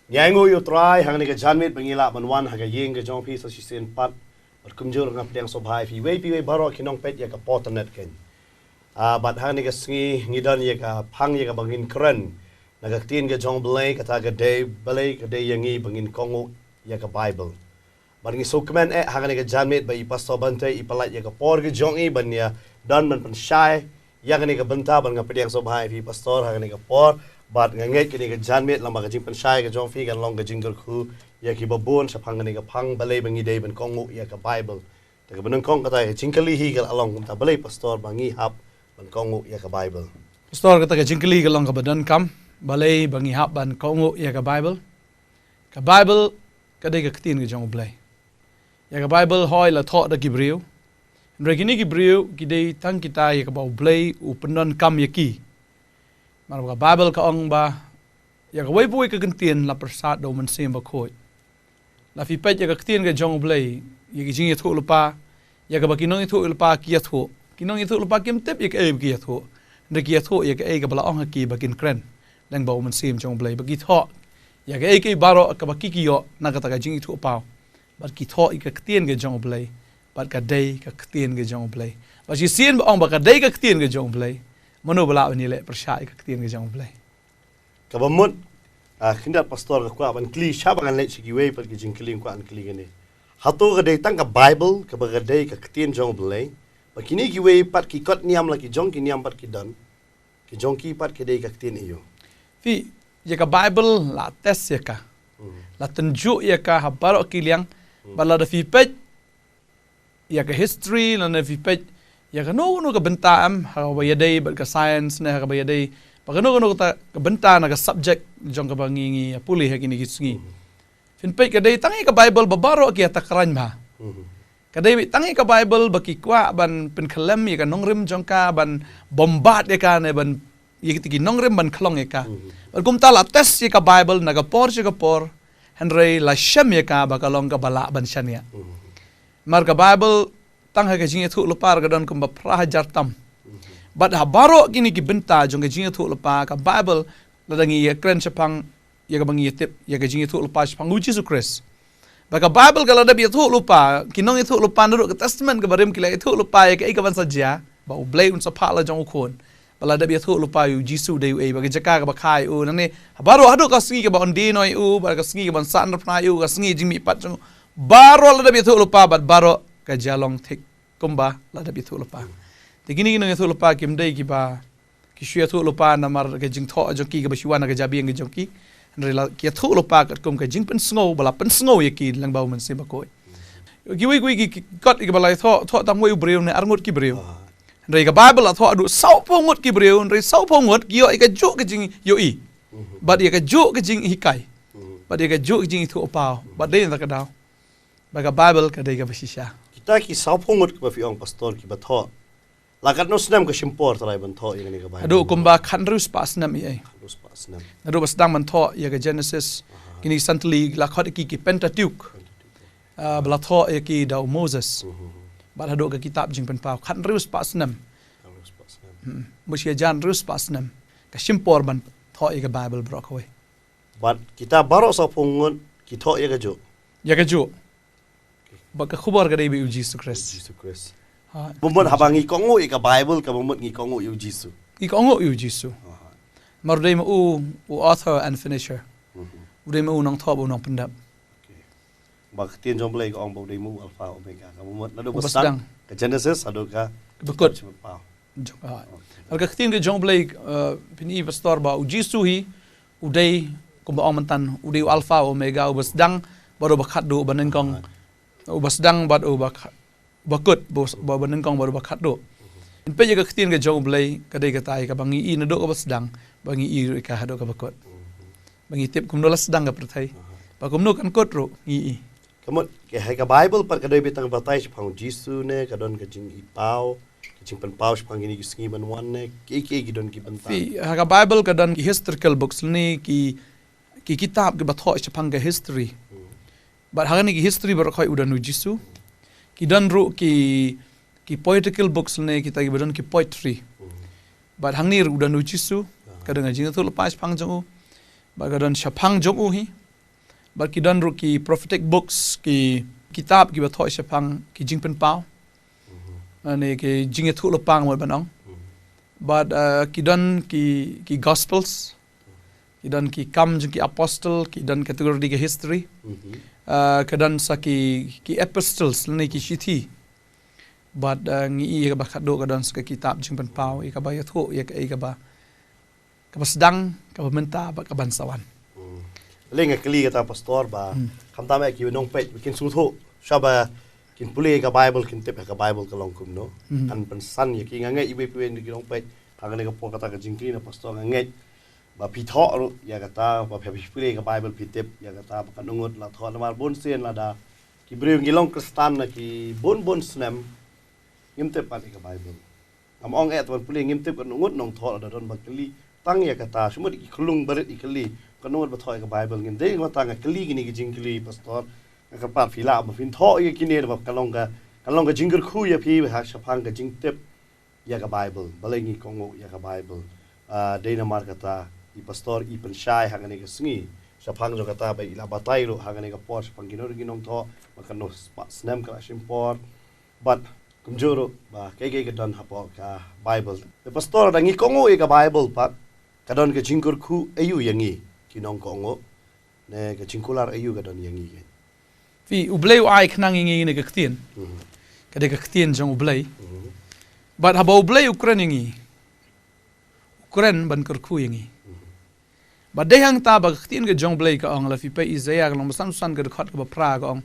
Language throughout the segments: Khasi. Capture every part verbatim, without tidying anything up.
Ngi ainguh ïa u Trai hangne ka janmiet ba ngi lah ban wan ha ka ïing ka jong phi sa shisien pat. Bad kumjuh nga pdiang sngewbha ïa phi wei phi wei baroh ki nongpeit ïa ka por internet kein. Ah, bad hangne ka sngi ngi don ïa ka phang ïa kaba ngin kren na ka ktien ka jong U Blei, kata ka dei balei ka dei ïa ngi ba ngin kohnguh ïa ka Bible. Bad ngi sngewkmen eh hangne ka janmiet ba i Pastor Bante i pynlait ïa ka por ka jong i ban ïa don ban pynshai ïa kane ka bynta. Bad nga pdiang sngewbha ïa phi Pastor hangne ka por. Bad nga ngeit kane ka janmiet lem bad ka jingpynshai ka jong phi kan long ka jingkyrkhu ïa kiba bun shaphang kane ka phang balei ba ngi dei ban kohnguh ïa ka Bible. Te kaba nyngkong kata ka jingkylli hi ka la long kumta, balei Pastor ba ngi hap ban kohnguh ïa ka Bible? Pastor, kata ka jingkylli ka long kaba donkam, balei ba ngi hap ban kohnguh ïa ka Bible? Ka Bible ka dei ka ktien ka jong U Blei. Ïa ka Bible hooid la thoh da ki briew. Hynrei kine ki briew ki dei tang kita ïa kaba U Blei u pyndonkam ïa ki. Namar ba ka Bible ka ong ba ïa kawei pa kawei ka ktien la pyrsad da U Mynsiem Bakhuid. La phi peit ïa ka ktien ka jong U Blei, ïa ki jingïathuhlypa, ïa kaba ki nongïathuhlypa ki ïathuh. Ki nongïathuhlypa kim tip ïa kaei ba ki ïathuh. Hynrei ki ïathuh ïa kaei kaba la ong ha ki ba kin kren lyngba U Mynsiem jong U Blei, ba ki thoh ïa kaei kaei baroh kaba ki ki ïoh na kata ka jingïathuhpaw. Bad ki thoh ïa ka ktien ka jong U Blei, bad ka dei ka ktien ka jong U Blei. Bad shisien ba ong ba ka dei ka ktien ka jong U Blei, mano ba lah ban ïaleh pyrshah ïa ka ktien ka jong U Blei? Kaba mut, ah, khyndiat Pastor, nga kwah ban kylli, shwa ba ngan leit sha kiwei pat ki jingkylli, nga kwah ban kylli kane. Hato ka dei tang ka Bible kaba ka dei ka ktien jong U Blei, ba kine kiwei pat ki kot niam la ki jong ki niam pat ki don, ki jong ki pat ki dei ka ktien aïu? Phi, ïa ka Bible la test ïa ka. Hmm. La tynjuh ïa ka ha baroh ki liang. Hmm. Bad lada phi peit ïa ka history, lane phi peit ïa kano kano ka bynta, em, ha kaba ïadei bad ka science ne ha kaba ïadei bad kano kano kata ka bynta na ka subject jong kaba ngi ngi pule ha kine ki sngi. Mhm. Phin peit ka dei tang ïa ka Bible ba baroh ki ïa takran bha. Mhm. Ka dei tang ïa ka Bible ba ki kwah ban pynkhlem ïa ka nongrim jong ka, ban bombat ïa ka ne ban ïa kita ki nongrim ban khlong ïa ka. Mhm. Bad kumta la test ïa ka Bible na ka por sha ka por, hynrei la shem ïa ka ba ka long kaba lah ban shaniah. Mhm. Namar ka Bible tang ha ka jingïathuhlypa ka don kumba phra hajar tam. Mhm. Bad ha baroh kine ki bynta jong ka jingïathuhlypa, ka Bible, lada ngi ïa kren shaphang ïa kaba ngi ïa tip ïa ka jingïathuhlypa shaphang U Jisu Khrist. Ba ka Bible ka la dep ïathuhlypa, ki nongïathuhlypa naduh ka Testament kaba rim ki la ïathuhlypa ïa kaei kaban sa jia, ba U Blei un sa phah la jong U Khun. Ba la dep ïathuhlypa ïa U Jisu dei uei, ba ka jaka kaba kha ïa u, nangne ha baroh haduh ka sngi kaba ordain ïa u, bad ka sngi kaban sah narphna ïa u, ka sngi jingmihpat jong u. Baroh la dep ïathuhlypa bad baroh ka jia long thik kumba la dep ïathuhlypa. Te kine ki nongïathuhlypa kim dei kiba ki shu ïathuhlypa namar ka jingthoh jong ki kaba shu wan na ka jabieng ka jong ki. Hynrei la ki ïathuhlypa katkum ka jingpynsngew ba la pynsngew ïa ki lyngba U Mynsiem Bakhuid. Kiwei kiwei ki, ki kot ïa kiba la thoh, thoh tang wei u briew ne arngut ki briew. Ah. Hynrei ka Bible la thoh haduh sawphew ngut ki briew, hynrei sawphew ngut ki ïoh ïa kajuh ka jingïohi. Mhm. Bad ïa kajuh ka jinghikai. Mhm. Bad ïa kajuh ka jingïathuhpaw. Bad dei na ka daw ba ka Bible ka dei kaba shisha. Kita ki sawphew ngut kiba phi ong Pastor kiba thoh, la katno snem ka shim por trai ban thoh ïa kane ka Bible? Haduh kumba khathynriew spah snem ïa. Khathynriew spah snem. Naduh ba sdang ban thoh ïa ka Genesis, aha, kine ki san tylli la khot ïa ki ki Pentateuch. Pentateuch. Ah, ba la thoh ïa ki da u Moses. Mhm. Bad haduh ka kitab Jingpynpaw khathynriew spah snem. Khathynriew spah snem. Hmm. Mut shi hajar hynriew spah snem ka shim por ban thoh ïa ka Bible baroh kawei. Bad kita baroh sawphew ngut ki thoh ïa kajuh. Ïa kajuh. Bad ka khubor ka dei ba ïa u Jisu Khrist. Jisu Khrist. Ha. Bamut haba ngi kohnguh ïa ka Bible, ka bamut ngi kohnguh ïa u Jisu. Ngi kohnguh ïa u Jisu. Aha. Namar u dei ma u, u author and finisher. Mhm. U dei ma u nongthoh bad u nongpyndep. Okay. Ba ka ktien jong U Blei ka ong ba u dei ma u Alpha Omega. Ka bamut naduh ba sdang, ka Genesis haduh ka Bakut. Jong, ah. Ar ka ktien ka jong U Blei, eh, phin i Pastor ba u Jisu hi, u dei, kumba ong mynta, u dei u Alpha Omega, uba sdang bad uba khatduh, uba nyngkong. Ah. Uba sdang bad uba kha-, uba kut, uba, uba nyngkong bad uba khatduh. Peit ïa ka ktien ka jong U Blei, ka dei kata ïa kaba ngi i naduh kaba sdang, ba ngi i ruh ïa ka haduh kaba kut. Ba ngi tip kumno la sdang ka pyrthei. Ba kumno kan kut ruh ngi i. Ka mut, ka, ha ka Bible pat ka dei beit tang batai shaphang u Jisu ne, ka don ka jingipaw, ka jingpynpaw shaphang kine ki sngi ban wan ne, ki, ki, ki don ki bynta. Phi, ha ka Bible ka don ki historical books ne, ki, ki kitab kiba thoh shaphang ka history. Hmm. Bad ha kane ki history baroh khoit u don u Jisu. Ki don ruh ki, ki poetical books ne, kita kiba don ki poetry. Hmm. Bad hangne ruh u don u Jisu, ah, ka don ka jingïathuhlypa shaphang jong u. Bad ka don shaphang jong u hi. Bad ki don ruh ki prophetic books, ki kitab kiba thoh shaphang ki jingpynpaw. Lane ki jingïathuhlypa ngan mut ban ong. Bad, uh, ki don ki, ki gospels. Ki don ki kam jong ki apostle, ki don category ka history. Uh, ki don sa ki, ki epistles, lane ki shithi. Bad, uh, ngi i ïa kaba khadduh ka don sa ka kitab jingpynpaw, ïa kaba ïathuh, ïa ka, ïa kaba kaba sdang, kaba mynta, bad kaban sa wan. Lei nga kylli kata pastor ba, khamtam eh ki nongpeit, ba kin sngewthuh, shwa ba kin pule ka Bible, kin tip ka Bible ka long kumno. Ngan pynsan ïa ki, nga ngeit iwei pa iwei ki nongpeit, ha kane ka por kata ka jingkylli na pastor nga ngeit. Ba phi thoh ruh, ïa kata, ba phi pule ka Bible phi tip, ïa kata, ba kan ym ngut la thoh namar bun sien lada ki briew ngi long Khristan na ki bun bun snem, ngim tip pat ïa ka Bible. Ngam ong eh, te ban pule ngim tip, kan ym ngut nongthoh lada don ba kylli. Tang ïa kata, shu mut ki khyllung barit i kylli. Kan ym ngut ba thoh ïa ka Bible, ngim dei, nga tang nga kylli kine ki jingkylli pastor. Nga kyrpad phi lah ba phin thoh ïa kine ba ka long ka, ka long ka jingkyrkhu ïa phi ha shaphang ka jingtip ïa ka Bible. Balei ngi kohnguh ïa ka Bible. Ah, dei namar kata i pastor i pynshai ha kane ka sngi. Shaphang jong kata ba i la batai ruh ha kane ka por shaphang kino kino ki nongthoh, ba katno spah snem ka la shim por. Bad kumjuh ruh ba kaei kaei ka don hapoh ka Bible. Te pastor, da ngi kohnguh ïa ka Bible pat, ka don ka jingkyrkhu aïu ïa ngi ki nongkohnguh, ne ka jingkular aïu ka don ïa ngi? Phi, U Blei u ai khnang ïa ngi ne ka ktien. Ka dei ka ktien jong U Blei. Bad haba U Blei u kren ïa ngi, u kren ban kyrkhu ïa ngi. Bad dei hangta ba ka ktien ka jong U Blei ka ong, la phi pule Isaïah ka lynnong ba san phew san ka dkhot kaba phra ka ong.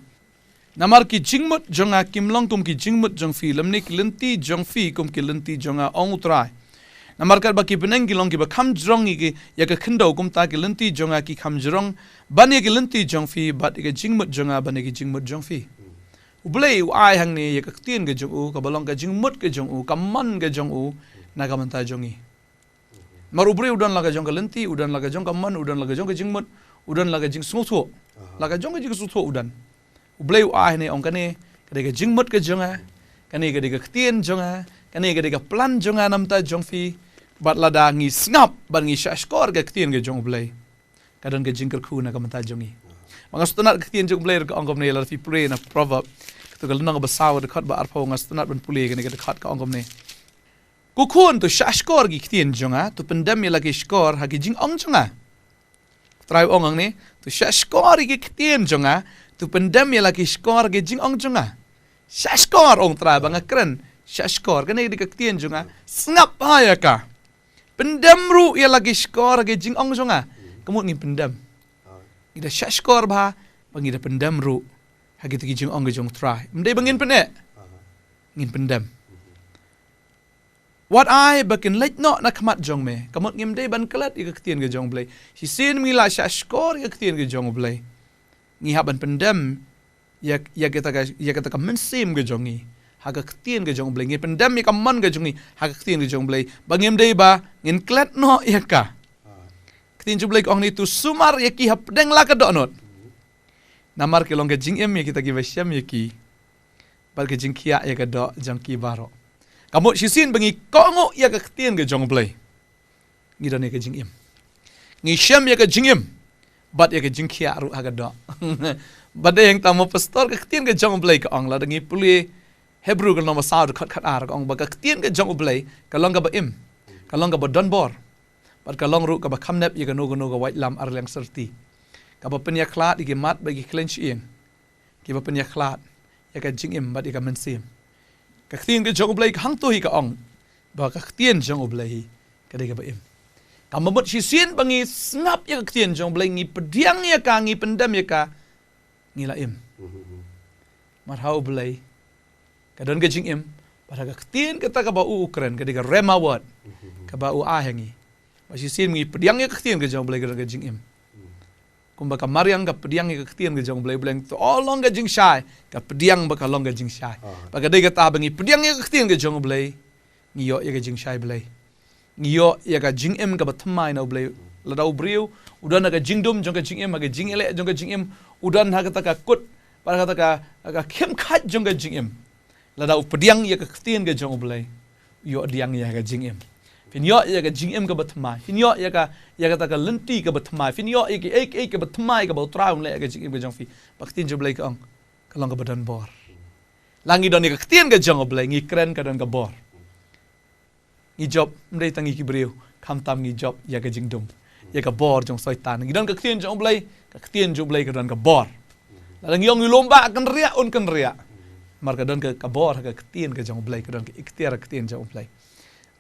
Namar ki jingmut jong nga kim long kum ki jingmut jong phi, lymne ki lynti jong phi kum ki lynti jong nga, ong U Trai. Namar katba ki bneng ki long kiba kham jrong ïa ki, ïa ka khyndew, kumta ki lynti jong nga ki kham jrong ban ïa ki lynti jong phi, bad ïa ka jingmut jong nga ban ïa ki jingmut jong phi. U Blei u ai hangne ïa ka ktien ka jong u, kaba long ka jingmut ka jong u, ka mon ka jong u na ka bynta jong ngi. Namar u briew u don la ka jong ka lynti, u don la ka jong ka mon, u don la ka jong ka jingmut, u don la ka jingsngewthuh. La ka jong ka jingsngewthuh u don. U Blei u ai hangne, ong kane ka dei ka jingmut ka jong nga, kane ka dei ka ktien jong nga, kane ka dei ka plan jong nga na ka bynta jong phi. Bad lada ngi sngap bad ngi shahshkor ka ktien ka jong U Blei, ka don ka jingkyrkhu na ka bynta jong ngi. Ba nga sngewtynnat ka ktien jong U Blei ruh ka ong kumne, lada phi pule na Proverb, katto ka lynnong ba saw ka dkhot ba arphew, nga sngewtynnat ban pule kane ka dkhot, ka ong kumne. Ko khun, to shahshkor ki ktien jong nga, to pyndem ïa la ki shkor ha ki jingong jong nga. Trai u ong hangne, to shahshkor ïa ki ktien jong nga, to pyndem ïa la ki shkor ha ki jingong jong nga. Shahshkor, ong Trai, ba nga kren shahshkor, kane ka dei ka ktien jong nga, sngap bha ïa ka. Pyndem ruh ïa la ki shkor ha ki jingong jong nga. Ka mut ngin pyndem. Ngi da shahshkor bha, ba ngi da pyndem ruh ha kita ki jingong ki jong U Trai. Ym dei ba ngin pyneh. Ngin pyndem. Wat ai ba kin leit noh na khmat jong me. Ka mut ngim dei ban klet ïa ka ktien ka jong U Blei. Shisien ngi la shahshkor ïa ka ktien ka jong U Blei, ngi hap ban pyndem ïa, ïa kata ka, ïa kata ka mynsiem ka jong ngi ha ka ktien ka jong U Blei. Ngi pyndem ïa ka mon ka jong ngi ha ka ktien ka jong U Blei, ba ngim dei ba ngin klet noh ïa ka. Ktien jong U Blei ka ong ne, to sumar ïa ki hapdeng la ka dohnud. Namar ki long ka jingim ïa kita kiba shem ïa ki, bad ka jingkhiah ïa ka doh jong ki baroh. Ka mut shisien ba ngi kohnguh ïa ka ktien ka jong U Blei, ngi don ïa ka jingim. Ngi shem ïa ka jingim bad ïa ka jingkhiah ruh ha ka doh. Bad dei hangta mo pastor, ka ktien ka jong U Blei ka ong, lada ngi pule Hebru ka lynnong ba saw dkhot khatar ka ong ba ka ktien ka jong U Blei ka long kaba im, ka long kaba donbor, bad ka long ruh kaba kham nep ïa kano kano ka waitlam arliang syrti, kaba pynïakhlad ïa ki mat bad ïa ki khleiñ shyieng, kiba pynïakhlad ïa ka jingim bad ïa ka mynsiem. Ka ktien ka jong U Blei ka hangto hi ka ong ba ka ktien jong U Blei hi ka dei kaba im. Ka mut shisien ba ngi sngap ïa ka ktien jong U Blei, ngi pdiang ïa ka, ngi pyndem ïa ka, ngi la im. Namar ha U Blei ka don ka jingim, bad ha ka ktien kata kaba u, u kren, ka dei ka rhema word, kaba u ai ha ngi. Ba shisien ngi pdiang ïa ka ktien ka jong U Blei, ka don ka jingim. Kumba ka mariang ka pdiang ïa ka ktien ka jong U Blei, U Blei to long ka jingshai, ka pdiang ba ka long ka jingshai. Ba ka dei kata, ba ngi pdiang ïa ka ktien ka jong U Blei, ngi ïoh ïa ka jingshai Blei. Ngi ïoh ïa ka jingim kaba thymmai na U Blei. Lada u briew u don ha ka jingdum jong ka jingim, ha ka jingïaleh jong ka jingim, u don ha kata ka kut, bad ha kata ka, ka khim khat jong ka jingim, lada u pdiang ïa ka ktien ka jong U Blei, u ïoh pdiang ïa ka jingim. Phin ïoh ïa ka jingim kaba thymmai. Phin ïoh ïa ka, ïa kata ka lynti kaba thymmai. Phin ïoh ïa ka ei ka ei kaba thymmai kaba U Trai un leh ïa ka jingim ka jong phi. Ba ka ktien jong U Blei ka ong, ka long kaba don bor. La ngi don ïa ka ktien ka jong U Blei, ngi kren ka don ka bor. Ngi jop, ym dei tang ngi ki briew, khamtam ngi jop ïa ka jingdum, ïa ka bor jong Soitan. Ngi don ka ktien jong U Blei, ka ktien jong U Blei ka don ka bor. Lada ngi ong ngi lum ba kynriah, un kynriah. Namar ka don ka, ka bor ha ka ktien ka jong U Blei, ka don ka iktiar ha ka ktien jong U Blei.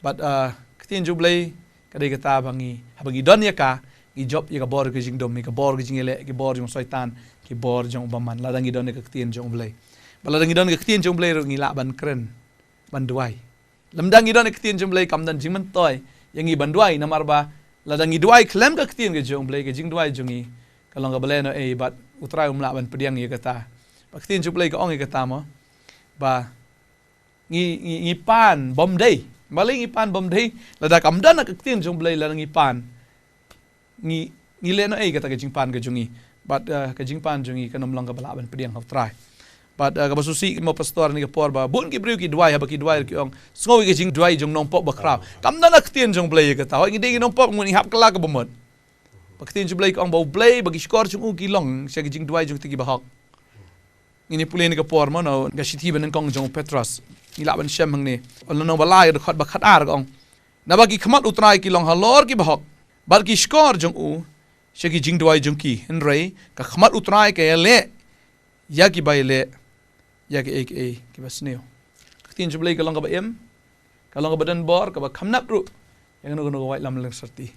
Bad, uh, ka ktien jong U Blei ka dei kata ba ngi, haba ngi don ïa ka, ngi jop ïa ka bor ka jingdum, ïa ka bor ka jingïaleh, ïa ka bor jong Soitan, ki bor jong u bymman. Lada ngi don ïa ka ktien jong U Blei. Bad lada ngi don ïa ka ktien jong U Blei ruh ngi lah ban kren, ban duwai. Lymda ngi don ïa ka ktien jong U Blei kam don jingmyntoi ïa ngi ban duwai, namar ba lada ngi duwai khlem ka ktien ka jong U Blei, ka jingduwai jong ngi ka long kaba lehnohei bad U Trai um lah ban pdiang ïa kata. Ba ka ktien jong U Blei ka ong ïa kata mo, ba ngi, ngi, ngi pan bym dei. Balei ngi pan bym dei? Lada kam don ka ktien jong U Blei, lada ngi pan, ngi, ngi lehnohei kata ka jingpan ka jong ngi. Bad, uh, ka jingpan jong ngi kan ym long kaba lah ban pdiang ha U Trai. Bad, uh, kaba sngewsih mo pastor, ha kane ka por ba bun ki briew ki duwai, haba ki duwai ki ong, sngew ïa ka jingduwai jong u nongpop bakhraw. Kam don ka ktien jong U Blei ïa kata. Hooid, ngi dei ki nongpop, ngi hap kylla kaba mut. Ba ka ktien jong U Blei ka ong ba U Blei, ba ki shkor jong u ki long sha ka jingduwai jong kita kiba hok. Ngin ïa pule ha kane ka por mo, na ka shithi banyngkong jong u Petros. Ngi lah ban shem hangne. Lynnong ba lai, dkhot ba khatar ka ong, naba ki khmat U Trai ki long halor kiba hok, bad ki shkor jong u sha ki jingduwai jong ki. Hynrei ka khmat U Trai ka ïaleh ïa kiba ïaleh ïa kiei kiei kiba sniew. Ka ktien jong U Blei ka long kaba im, ka long kaba don bor, kaba kham nap ruh ïa kano kano ka waitlam lyngsyrti.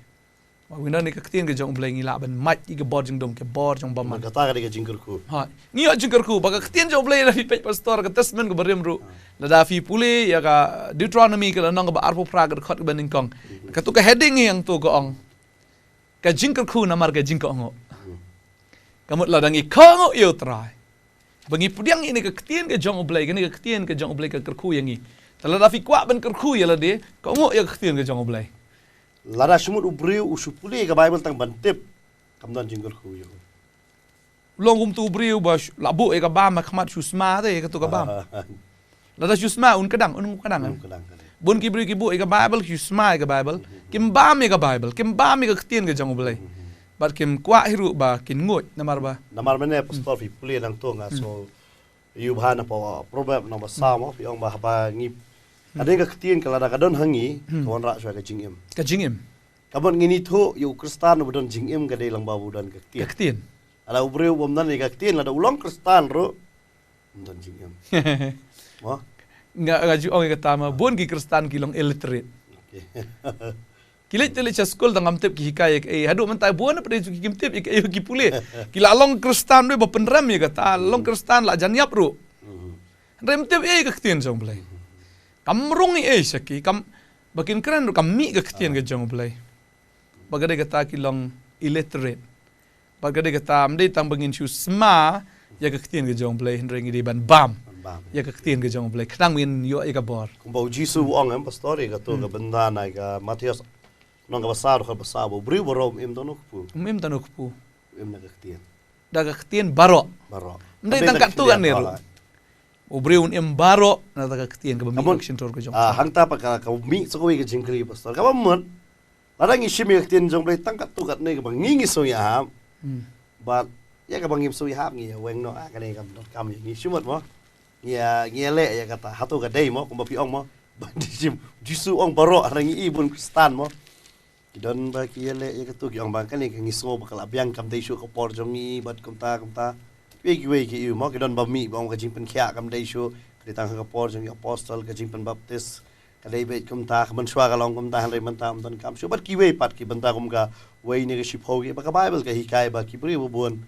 Ba ngi don ïa ka ktien ka jong U Blei, ngi lah ban mad ïa ka bor jingdum, ka bor jong u bymman. Kata ka dei ka jingkyrkhu. Ha, ngi ïoh jingkyrkhu ba ka ktien jong U Blei, lada phi peit pastor, ka Testament kaba rim ruh, lada phi pule ïa ka Deuteronomy ka lynnong kaba arphew phra, ka dkhot kaba nyngkong. Kato ka heading ïa kato ka ong, ka jingkyrkhu namar ka jingkohnguh. Ka mut lada ngi kohnguh ïa U Trai, ba ngi pdiang ïa kane ka ktien ka jong U Blei, kane ka ktien ka jong U Blei ka kyrkhu ïa ngi. Te lada phi kwah ban kyrkhu ïa lade, kohnguh ïa ka ktien ka jong U Blei. Lada shu mut u briew u shu pule ka Baibl tang ban tip, kam don jingkyrkhu ïa u. Long kumto u briew ba shu, la buh ïa ka bam ha khmat, shu sma te ïa kato ka bam. Lada shu sma, un kdang, un kdang. Un kdang, kdang. Bun ki briew ki buh ïa ka Baibl, shu sma ïa ka Baibl. Kim bam ïa ka Baibl, kim bam ïa ka ktien ka jong U Blei. Bad kim kwah hi ruh ba kin nguid, namar ba, namar mynne pastor, phi pule nangto nga sngew ïa u bha na pa Proverb number saw mo, phi ong ba haba ngi, ka dei ka ktien ka lada ka don ha ngi, ka wanrah shuwa ka jingim. Ka jingim. Ka mut ngin ithuh ïa u Khristan uba don jingim, ka dei lyngba ba u don ka ktien. Ka ktien. Lada u briew bym don ïa ka ktien, lada u long Khristan ruh, ym don jingim. Mo? Nga, nga ju ong ïa kata mo, bun ki Khristan ki long illiterate. Okay. Ki leit te leit sha skul tang kam tip ki hikai ïa kaei. Haduh mynta bun na pdeng jong ki kim tip ïa kaei ba ki pule. Ki la long Khristan ruh ba pynrem ïa kata, long Khristan la jan ïap ruh. Hynrei ym tip ei ka ktien jong U Blei. Kam rung ei sha ki, kam, ba kin kren ruh kam mih ka ktien ka jong U Blei. Ba ka dei kata ki long illiterate. Bad ka dei kata, ym dei tang ba ngin shu sma ïa ka ktien ka jong U Blei, hynrei ngi dei ban bam ïa ka ktien ka jong U Blei, khnang ba ngin ïoh ïa ka bor. Kumba u Jisu u ong, em, pastor, ïa kato ka bynta na ka Mathaios, lynnong kaba saw, dkhot ba saw, ba u briew baroh um im tang na u kpu. Um im tang na u kpu. Um im na ka ktien. Da ka ktien baroh. Baroh. Ym dei tang katto katne ruh. U briew un im baroh na kata ka ktien kaba mih na ka shyntur ka jong u. Ah, hangta pat ka, ka mih sa kawei ka jingkylli, pastor. Kaba mut, lada ngi shim ïa ka ktien jong U Blei tang katto katne kaba ngi ngi sngewhap. Hmm. Bad ïa kaba ngim sngewhap ngi ïa weng noh, ah, kane kam donkam ïa ngi, shu mut mo. Ngi ïa, ngi ïa leh ïa kata, hato ka dei mo, kumba phi ong mo. Bad Jisu, Jisu ong baroh, hynrei ngi i bun Khristan mo. Ki don ba ki ïa leh ïa kato, ki ong ba kane ka ngi sngew ba ka la biang, kam dei shuh ka por jong ngi, bad kumta kumta. Kiwei kiwei ki ïoh mo, ki don ba mih ba ong ka jingpynkhiah kam dei shuh, ka dei tang ha ka por jong ki apostol, ka jingpynbaptis ka dei beit kumta, ka mynshuwa ka long kumta, hynrei mynta ym donkam shuh. Bad kiwei pat ki bynta kum kawei ne ka shiphew ki, ba ka Baibl ka hikai ba ki briew ba bun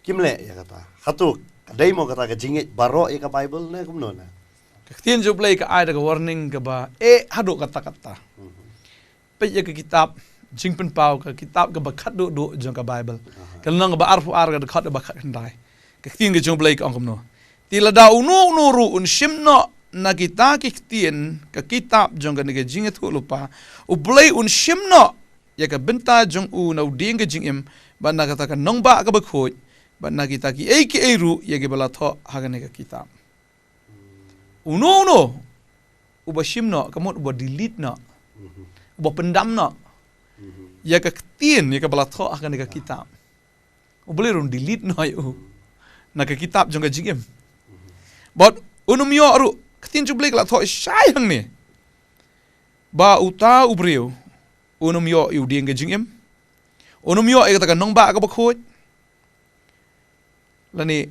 kim leh ïa kata. Hato ka dei mo kata ka jingngeit baroh ïa ka Baibl ne kumno ne? Ka ktien jong U Blei ka ai da ka warning kaba eh haduh katta katta. Mhm. Peit ïa ka kitab Jingpynpaw, ka kitab kaba khatduh duh jong ka Baibl. Aha. Ka lynnong kaba arphew ar, ka dkhot kaba khatkhyndai. Ka ktien ka jong U Blei ka ong kumno: Te lada uno uno ruh un shim noh na kita ki ktien ka kitab jong kane ka jingïathuhlypa, U Blei un shim noh ïa ka bynta jong u na u dieng ka jingim, bad na kata ka nongbah kaba khuid, bad na kita kiei kiei ruh ïa kiba la thoh ha kane ka kitab. Uno uno uba shim noh, ka mut uba delete noh. Mhm. uba pyndam noh ïa ka ktien, ïa kaba la thoh ha kane ka kitab. U Blei ruh un delete noh ïa u na ka kitab jong ka jingim. Bad un ym ïoh ruh, ka ktien jong U Blei ka la thoh shai hangne ba uta u briew un ym ïoh ïa u dieng ka jingim, un ym ïoh ïa kata ka nongbah kaba khuid, lane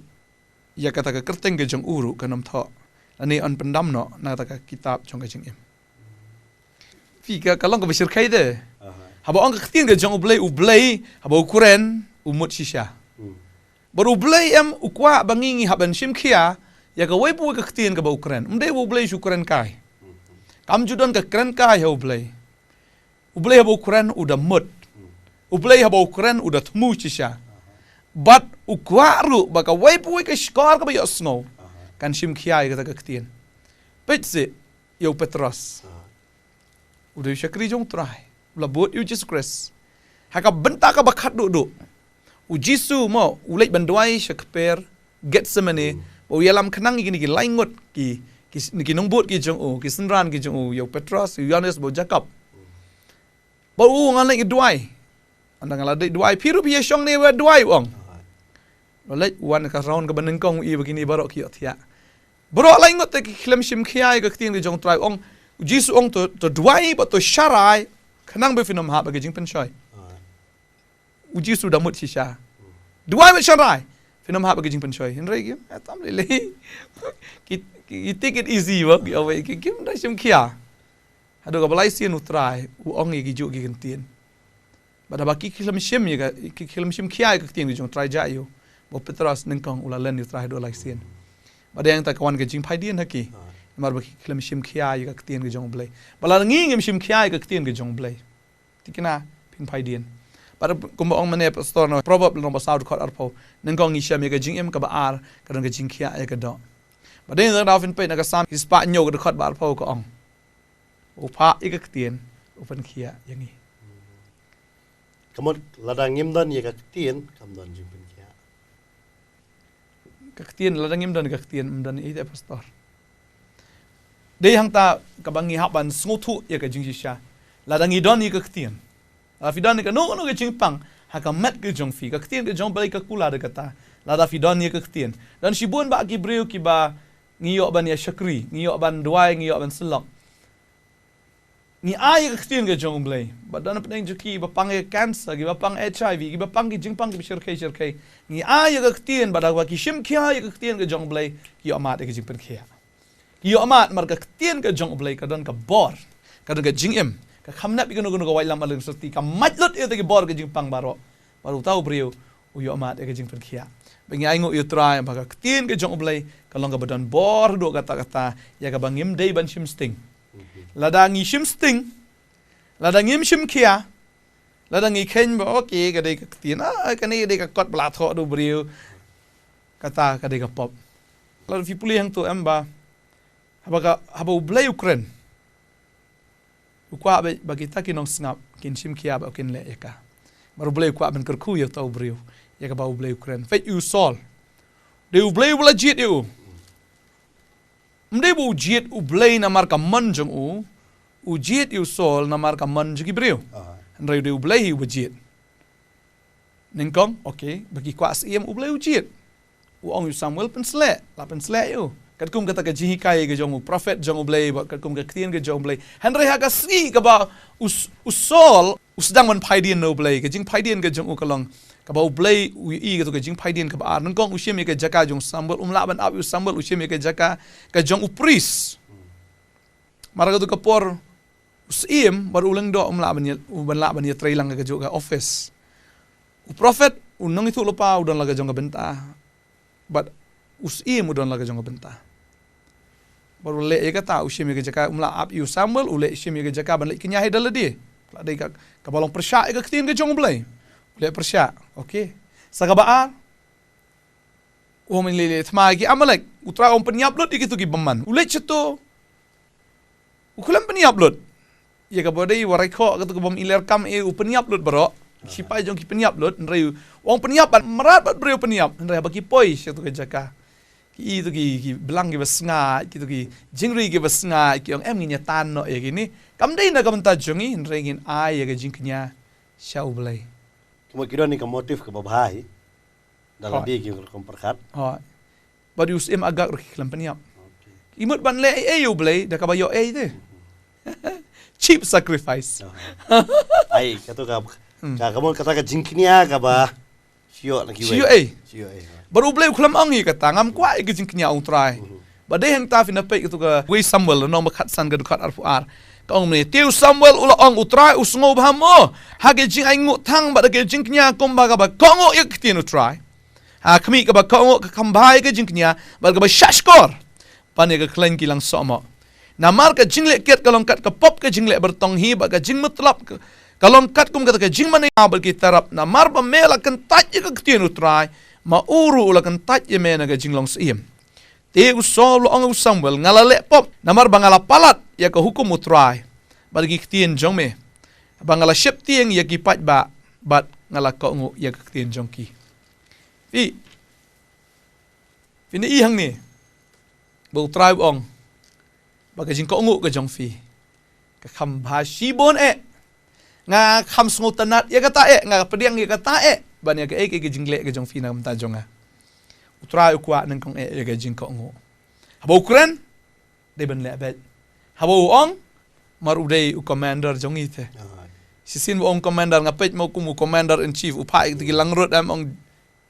ïa kata ka kyrteng ka jong u ruh kan ym thoh, lane yn pyndam noh na kata ka kitab jong ka jingim. Phi, ka, ka long kaba shyrkhei de. Haba ong ka ktien ka jong U Blei, U Blei haba u kren u mut shisha. Bad U Blei em u kwah ba ngi, ngi hap ban shim khia ïa kawei pa kawei ka ktien kaba u kren. Ym dei ba U Blei shu kren kai. Kam ju don ka kren kai ha U Blei. U Blei haba u kren u da mut. U Blei haba u kren u da thmu shisha. Bad u kwah ruh ba kawei pa kawei ka shkor kaba ïohsngew kan shim khia ïa kata ka ktien. Peit seh ïa u Petros. U dei u shakri jong U Trai, u la bud ïa U Jisu Khrist. Ha ka bynta kaba khatduh duh, U Jisu mo u leit ban duwai sha kper Gethsemane, ba u ïalam khnang ïa kine ki lai ngut ki, ki, ki nongbud ki jong u, ki synran ki jong u, ïa u Petros, ïa u Ïoannis bad u Jakob. Ba u ong, ngan leit duwai. Ynda nga la dei duwai, phi ruh phi ïashong ne, wat duwai, u ong. La leit, u wan ka raun kaba nyngkong, u ïohi ba kine baroh ki ïohthiah. Baroh lai ngut te ki khlem shim khia ïa ka ktien ka jong U Trai, u ong. U Jisu u ong to, to duwai bad to sharai, khnang ba phin ym hap ha ka jingpynshoi. U Jisu u da mut shisha. Duwai bad sharai, phin ym hap ha ka jingpynshoi. Hynrei kim, eh, tam lei lei. Ki, ki take it easy, ba ki, ki, kim da shim khia. Haduh kaba lai sien U Trai u ong ïa kijuh ki ktien. Bad haba ki khlem shim ïa ka, ki khlem shim khia ïa ka ktien ka jong U Trai, jia ïa u, ba u Petros nyngkong u la len ïa U Trai haduh lai sien. Bad hangta ka wan ka jingphaidien ha ki. Namar ba ki khlem shim khia ïa ka ktien ka jong U Blei. Bad lada ngi ngim shim khia ïa ka ktien ka jong U Blei, te kine phin phaidien. Bad kumba ong mynne pastor na Proverb lynnong ba saw dkhot arphew, nyngkong ngi shem ïa ka jingim, kaba ar ka don ka jingkhiah ïa ka doh. Bad dei na, phin peit na ka Salm shispah hynñiew ka dkhot ba arphew, ka ong, u phah ïa ka ktien u pynkhiah ïa ngi. Ka mut lada ngim don ïa ka ktien kam don jingpynkhiah. Ka ktien, lada ngim don ka ktien, ym don ei te pastor. Dei hangta kaba ngi hap ban sngewthuh ïa ka jingshisha. Lada ngi don ïa ka ktien, lada phi don ïa kano kano ka jingpang ha ka met ka jong phi, ka ktien ka jong U Blei ka kular da kata. Lada phi don ïa ka ktien, don shibun bah ki briew kiba ngi ïoh ban ïa shakri, ngi ïoh ban duwai, ngi ïoh ban syllok. Ngi ai ïa ka ktien ka jong U Blei. Bad don hapdeng jong ki kiba pang ïa ka cancer, kiba pang H I V, kiba pang ki jingpang kiba shyrkhei shyrkhei. Ngi ai ïa ka ktien, bad haba ki shim khia ïa ka ktien ka jong U Blei, ki ïoh mad ïa ka jingpynkhiah. Ki ïoh mad namar ka ktien ka jong U Blei ka don ka bor, ka don ka jingim, ka kham nep ïa kano kano ka waitlam arliang syrti, ka mait lut ïa kita ki bor ka jingpang baroh. Bad uta u briew u ïoh mad ïa ka jingpynkhiah. Ba ngi ainguh ïa U Trai ba ka ktien ka jong U Blei ka long kaba don bor haduh katta katta, ïa kaba ngim dei ban shim sting. Lada ngi shim sting, lada ngim shim khia, lada ngi kheiñ ba, okay, ka dei ka ktien, ah, kane ka dei ka kot ba la thoh da u briew, kata ka dei ka pop. Lada phi pule hangto em ba haba ka, haba U Blei u kren, u kwah ba, ba kita ki nongsngap kin shim khia bad kin leh ïa ka. Namar U Blei u kwah ban kyrkhu ïa uta u briew ïa kaba U Blei u kren. Peit ïa u Saul. Dei U Blei uba la jied ïa u. Ym dei ba u jied U Blei namar ka mon jong u. U jied ïa u Saul namar ka mon jong ki briew. Hynrei u dei U Blei hi uba jied. Nyngkong, okay, ba ki kwah syiem, U Blei u jied. U ong ïa u Samuel pynsleh, la pynsleh ïa u. Katkum kata ka jinghikai ka jong u prophet jong U Blei, bad katkum ka ktien ka jong U Blei. Hynrei ha ka sngi kaba u S-, u Saul u sdang ban phaidien na U Blei, ka jingphaidien ka jong u ka long kaba U Blei u ïohi, kato ka jingphaidien kaba ar. Nyngkong u shim ïa ka jaka jong u Samuel, um lah ban ap ïa u Samuel, u shim ïa ka jaka ka jong u priest. Mar kato ka por u syiem bad u lyngdoh um lah ban ïa, um lah ban ïatreilang ha kajuh ka office. U prophet, u nongïathuhlypa u don la ka jong ka bynta, bad u syiem u don la ka jong ka bynta. Bad u leh ïa kata, u shim ïa ka jaka, um lah ap ïa u Samuel, u leh shim ïa ka jaka ban leit kñia hi da lade. La dei ka, kaba long pyrshah ïa ka ktien ka jong U Blei. U leh pyrshah, okay. Sa kaba ar, u ong ban leit leh thma ïa ki Amalek. U Trai u ong pynïap lut ïa kito ki bymman. U leit shato, u khlem pynïap lut. Ïa kaba dei wa raikhoh, kato ka bym i leh kam, eh, u pynïap lut baroh. Sipai jong ki pynïap lut, hynrei u ong pynïap bad mrad bad briew pynïap, hynrei haba ki poi shato ka jaka, Ki i tu ki, ki blang ki ba sngaid, ki tu ki jingri ki ba sngaid, ki ong em ngin ïa tan noh ïa kine. Kam dei na ka bynta jong ngi, hynrei ngin ai ïa ka jingkñia sha U Blei. Kumba ki don ïa ka motive ka ba bha hi. Da la Hooid. Dei ki rukom pyrkhat. Hooid. Bad u Syiem Agag ruh ki khlem pynïap. Okay. Ki mut ban leh ei ei ïa U Blei, da kaba ïoh ei te. Cheap sacrifice. Aha. Ai, katu ka, Hmm. ka, ka mon kata ka jingkñia ka ba. Shu ïoh na kiwei. Shu ïoh ei. Shu ïoh ei, ha. Bad U Blei u khlem ong hi kata, ngam kwah ïa ka jingkñia U Trai. Mhm. Bad dei hangta phin ïa peit katu kawei Samuel, lynnong ba khatsan ka dkhot arphew ar. Ka ong mynne, te u Samuel u la ong, U Trai u sngewbha mo ha ka jingainguh thang bad ha ka jingkñia kumba kaba kohnguh ïa ka ktien U Trai. Ha khmih, kaba kohnguh ka kham bha ïa ka jingkñia bad kaba shahshkor ban ïa ka khlaiñ ki langsohmoh. Namar ka jingleh kiad ka long kat ka pop ka jingleh byrtong hi, bad ka jingmutlop ka, ka long katkum kata ka jingmane bad ki tarap. Namar ba me la kyntait ïa ka ktien U Trai, ma u ruh u la kyntait ïa me na ka jinglong syiem. Te u Saul u la ong ïa u Samuel, nga la leh pop namar ba nga la palat ïa ka hukum U Trai bad ki ktien jong me, ba nga la sheptieng ïa ki paidbah bad nga la kohnguh ïa ka ktien jong ki. Phi, phin ïohi hangne ba U Trai u ong ba ka jingkohnguh ka jong phi ka kham bha shibun eh. Nga kham sngewtynnat ïa kata eh, nga pdiang ïa kata eh ban ïa kaei kaei ka jingleh ka jong phi na ka bynta jong nga. U Trai u kwah nyngkong eh ïa ka jingkohnguh. Haba u kren, dei ban leh beit. Haba u ong, mar u dei u commander jong ngi te. Alright. Shisien ba ong commander, nga peit mo kum u commander in chief, u phah ïa ki langrut, em, ong,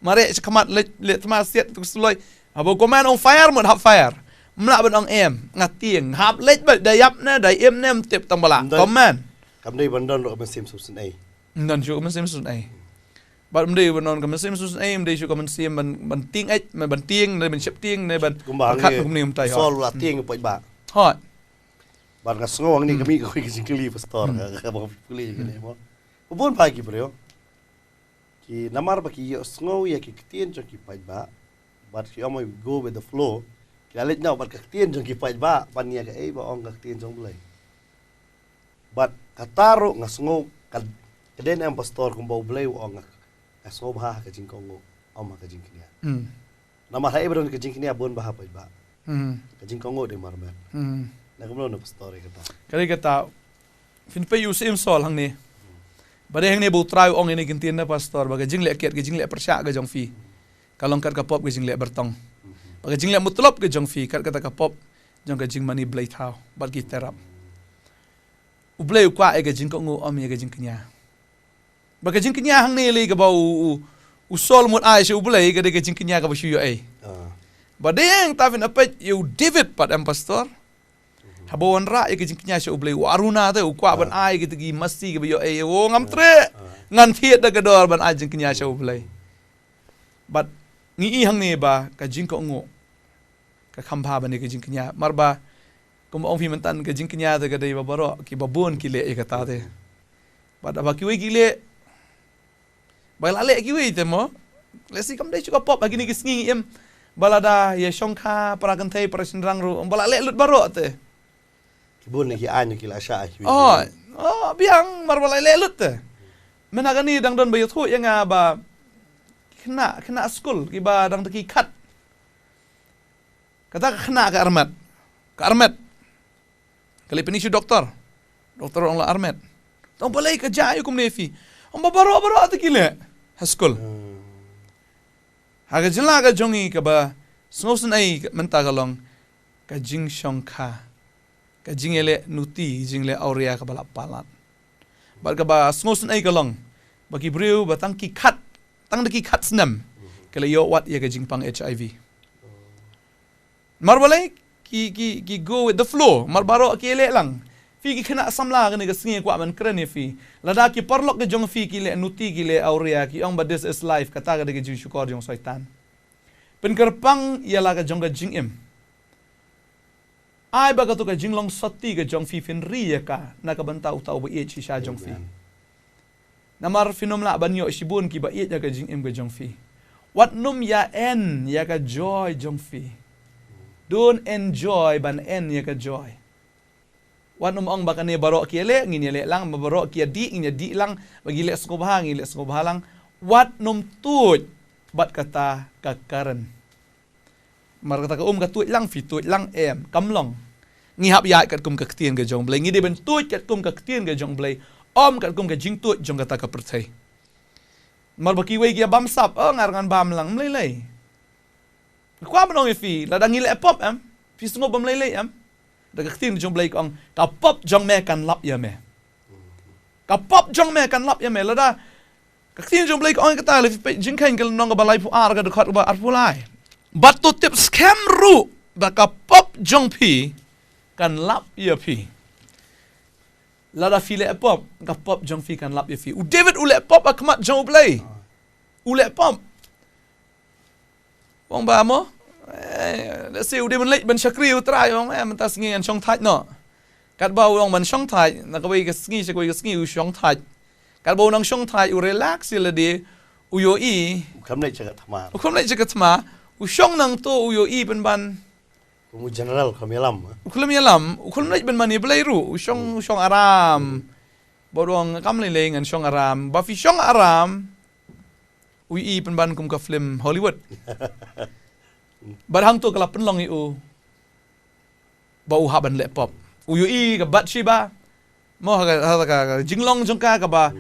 mareh sha khmat, leit, leit thma siat tu sloi. Haba u command ong fire, mut hap fire. Mlah ban ong em, nga tieng, hap leit beit, da ïap ne, da im ne, ym tip tang ba lah. Ym don. Command. Kam dei ban don ruh ka mynsiem sngewsynei. Ym don shuh ka mynsiem sngewsynei. Bad ym dei ban don ka mynsiem sngewsynei, ym dei shuh ka mynsiem ban, ban tieng eh, ban tieng, ne ban sheptieng, ne ban pyrkhat kumne kumtai, hooid. Kumba hangne Saul u la tieng ïa u paidbah. Hooid. Bad nga sngew hangne Hmm. ka mih kawei ka jingkylli, pastor, Hmm. ka, ka, kaba phi pule Hmm. kane mo. Ba bun bha ki briew ki, namar ba ki ïohsngew ïa ki ktien jong ki paidbah, bad ki ong mo, go with the flow, ki la leit noh bad ka ktien jong ki paidbah, ban ïa kaei ba ong ka ktien jong U Blei. Bad kata ruh nga sngew ka, ka dei ne em, pastor, kumba U Blei u ong, nga, nga sngewbha ha ka jingkohnguh, ym ha ka jingkñia. Hmm. Namar haei ba don ka jingkñia bun bha ha paidbah. Hmm. Ka jingkohnguh dei marmet. Hmm. Na kumno na, pastor, ïa kata? Ka dei kata, phin peit ïa u Syiem Saul hangne. Ba dei hangne ba U Trai u ong ïa kane ka ktien na, pastor, ba ka jingleh kiad, ka jingleh pyrshah ka jong phi ka long kat ka pop ka jingleh byrtong. Mhm. Ba ka jingleh mutlop ka jong phi kat kata ka pop jong ka jingmane blei thaw bad ki tarap. U Blei u kwah ïa ka jingkohnguh, ym ïa ka jingkñia. Ba ka jingkñia hangne lei kaba u, u, u Saul mut ai sha U Blei, ka dei ka jingkñia kaba shu ïoh ei. Ah. Ba dei hangta phin ïa peit ïa u David pat, em, pastor. Mhm. Haba u wanrah ïa ka jingkñia sha U Blei, u Araunah te, u kwah ban Ah. ai kita ki masi kiba ïoh ei, o, ngam Ah. treh. Ah. Ngan thied da ka dor ban ai jingkñia sha U Blei. Bad ngi i hangne ba ka jingkohnguh ka kham bha ban ïa ka jingkñia. Mar ba, kumba ong phi mynta, ka jingkñia te ka dei ba baroh, kiba bun ki leh ïa kata te. Bad haba kiwei ki leh, ba la leh kiwei te mo, lehse kam dei shuh ka pop, ha kine ki sngi ngi im ba lada ïa shongkha, para kynthei, para shynrang ruh, ba la leh lut baroh te. Ki bun na ki aiñ ki la shah kiwei. Oh, oh, biang, mar ba la leh lut te. Mynta kane dang don ba ïathuh ïa nga ba ki khynnah, khynnah skul kiba dang da ki khat. Kata ka khynnah ka armet. Ka armet. Ka leit pyni sha u doktor. Doktor ong la armet. Te ong balei ka jia aïu kumne ïa phi? Ong ba baroh baroh te ki leh ha skul. Hmm. Ha ka jylla ka jong ngi kaba sngewsynei mynta ka long ka jingshongkha. Ka jingïaleh nuti, jingïaleh awria kaba la palat. Bad kaba sngewsynei ka long ba ki briew ba tang ki khat, tang da ki khat snem, ki la ïoh wad ïa ka jingpang H I V. Mar balei ki, ki, ki go with the flow, mar baroh ki ïaleh lang. Phi ki khynnah samla, kane ka sngi kwah ban kren ïa phi. Lada ki paralok ki jong phi ki leh nuti, ki leh awria, ki ong ba this is life, kata ka dei ka jingshukor jong Soitan. Pynkyrpang ïa la ka jong ka jingim. Ai ba kato ka jinglong sotti ka jong phi phin ri ïa ka na ka bynta uta uba ïeit shisha jong phi. Amen. Namar phin ym lah ban ïoh shibun kiba ïeit ha ka jingim ka jong phi. Wat nym ïa-en ïa ka joy jong phi. Don't enjoy ban en ïa ka joy. Wat nym ong ba kane baroh ki ïaleh, ngin ïaleh lang, ba baroh ki ïadih, ngin ïadih lang, ba ki leh sngewbha, ngin leh sngewbha lang. Wat nym tuid bad kata ka karen. Mar kata ka um ka tuid lang, phi tuid lang, em, kam long. Ngi hap ïaid katkum ka ktien ka jong U Blei, ngi dei ban tuid katkum ka ktien ka jong U Blei, ym katkum ka jingtuid jong kata ka pyrthei. Mar ba kiwei ki ïa bamsap, oh, nga ruh ngan bam lang, ym lei lei. Kwah ban ong ïa phi, lada ngi leh pop, em, phi sngew ba ym lei lei, em. Da ka ktien jong U Blei ka ong, ka pop jong me kan lap ïa me. Ka pop jong me kan lap ïa me, lada ka ktien jong U Blei ka ong kata, lada phi peit Jingkheiñ ka lynnong kaba laiphew ar, ka dkhot kaba arphew lai. Bad to tip skhem ruh ba ka pop jong phi kan lap ïa phi. Lada phi leh pop, ka pop jong phi kan lap ïa phi. U David u leh pop ha khmat jong U Blei. U leh pop. U ong ba mo, eh, let's say, u dei ban leit ban shakri U Trai, u ong, eh, mynta sngi ngan shong thait noh. Katba u ong ban shong thait, na kawei ka sngi sha kawei ka sngi u shong thait. Katba u nang shong thait, u relax ïa lade, u ïohi. U kham leit sha ka thma. U kham leit sha ka thma, u shong nangto, u ïohi pynban. Kum u general, u kham ïalam, eh? U kham ïalam, u kham leit pynban ïa Blei ruh, u shong, u shong aram. Bad u ong kam lei lei ngan shong aram, ba phi shong aram. U ïohi pynban kum ka film Hollywood. Bad hangto ka la pynlong ïa u ba u hap ban leh pop. U ïohi ka Bathsheba. Mo ha ka, ha ka, ka jinglong jong ka kaba,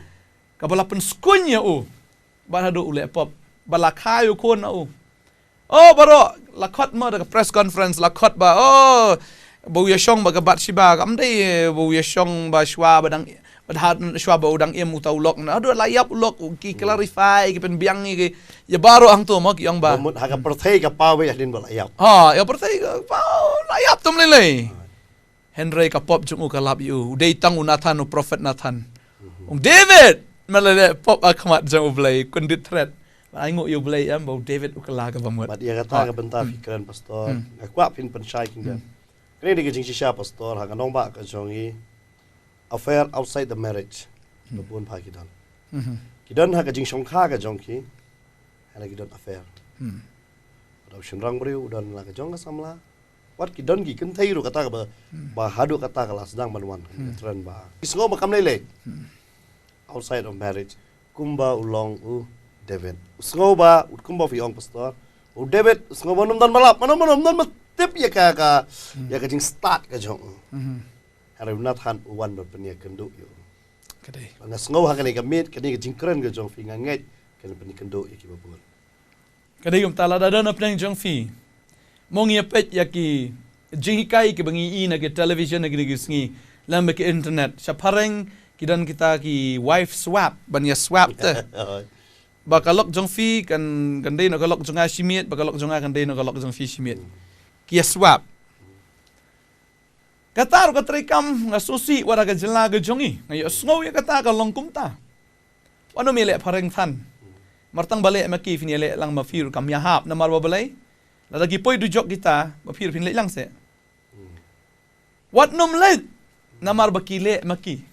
kaba la pynskhem ïa u. Bad haduh u leh pop. Bad la kha ïa u khun na u. Oh, baroh, la khot mo da ka press conference, la khot ba, oh, ba u ïa shong bad ka Bathsheba, kam dei, ba u ïa shong ba shuwa ba dang, ba dang, shuwa ba u dang im uta u lok, na, haduh la ïap u lok, u ki clarify, ki pynbiang ïa ki, ïa baroh hangto mo ki ong ba. Ba mut ha ka pyrthei ka paw beit hadien ba la ïap. Ha, ïa pyrthei ka paw, la ïap tam lei lei. Hynrei ka pop jong u ka lap ïa u. U dei tang u Nathan, u prophet Nathan. Mhm. Ong David, me la leh pop ha khmat jong U Blei, kyndit thret. Ai nguh ïa U Blei em, ba u David u kylla kaba mut. Bad ïa kata ka bynta phi kren, Pastor. Hmm. Nga kwah phin pynshai kyndiat. Hmm. Kane dei ka jingshisha, Pastor, ha ka nongbah ka jong ngi. Affair outside the marriage. Hmm. Ba bun pha ki don. Mhm. Ki don ha ka jingshongkha ka jong ki. Hynrei ki don affair. Hmm. Ba u shynrang briew u don la ka jong ka samla. Wat ki don ki kynthei ruh kata kaba, hmm, ba haduh kata ka la sdang ban wan, hmm, ka trend ba. Ki sngew ba kam lei lei. Hmm. Outside of marriage. Kumba u long u David. U sngew ba, u kumba phi ong, Pastor. U David, u sngew ba ym don ba lap, ba ym don, ba ym don ba tip ïa ka, ka, hmm, ïa ka jingstad ka jong u. Hmm. Hynrei u Nathan u wan ban pynïakynduh ïa u. Ka dei. Nga sngew ha kane ka miet, kane ka jingkren ka jong phi nga ngeit, kan pynïakynduh ïa kiba bun. Ka dei kumta lada don hapdeng jong phi. Mo ngi ïa peit ïa ki jinghikai kiba ngi ïohi na ki television na kine ki sngi. Lem bad ki internet. Shaphrang ki don kita ki wife swap, ban ïa swap te. Ba ka lok jong phi kan, kan dei na ka lok jong nga shi miet, ba ka lok jong nga kan dei na ka lok jong phi shi miet. Ki ïa swap. Kata ruh ka treikam nga sngewsih wat ha ka jylla ka jong ngi. Nga ïohsngew ïa kata ka long kumta. Wat nym ïaleh phareng than. Mar tang ba leh ma ki phin ïaleh lang ma phi ruh kam ïahap namar ba balei. Lada ki poi dujok kita, ma phi ruh phin leit lang seh. Wat nym leit namar ba ki leh ma ki.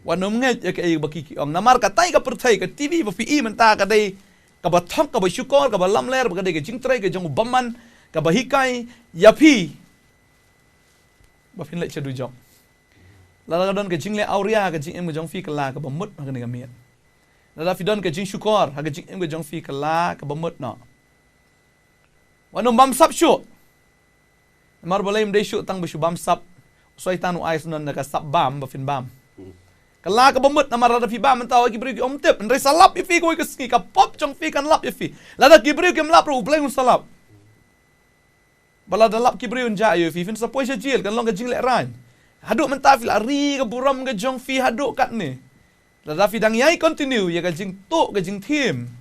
Wat nym ngeit ïa kaei ba ki ki ong. Namar katai ka pyrthei, ka T V ba phi i mynta ka dei kaba thok, kaba shukor, kaba lamler, ba ka dei ka jingtrei ka jong u bymman, kaba hikai ïa phi. Ba phin leit sha dujok. Lada ka don ka jingleh awria ka jingim ka jong phi, kylla kaba mut ha kane ka miet. Lada phi don ka jingshukor ha ka jingim ka jong phi, kylla kaba mut noh. Wat nym bamsap shuh. Namar balei ym dei shuh tang ba shu bamsap. U Soitan u ai sngewbha na ka sap bam ba phin bam. Hmm. Kylla kaba mut namar lada phi bam mynta, ki briew ki ym tip. Hynrei sa lap ïa phi kawei ka sngi, ka pop jong phi kan lap ïa phi. Lada ki briew kim lap ruh U Blei un sa lap. Ba lada lap ki briew un jah ïa phi, phin sa poi sha jel, kan long ka jinglehrain. Haduh mynta phi la ri ka burom ka jong phi haduh katne. Lada phi dang ïai continue ïa ka jingtuh ka jingthiem,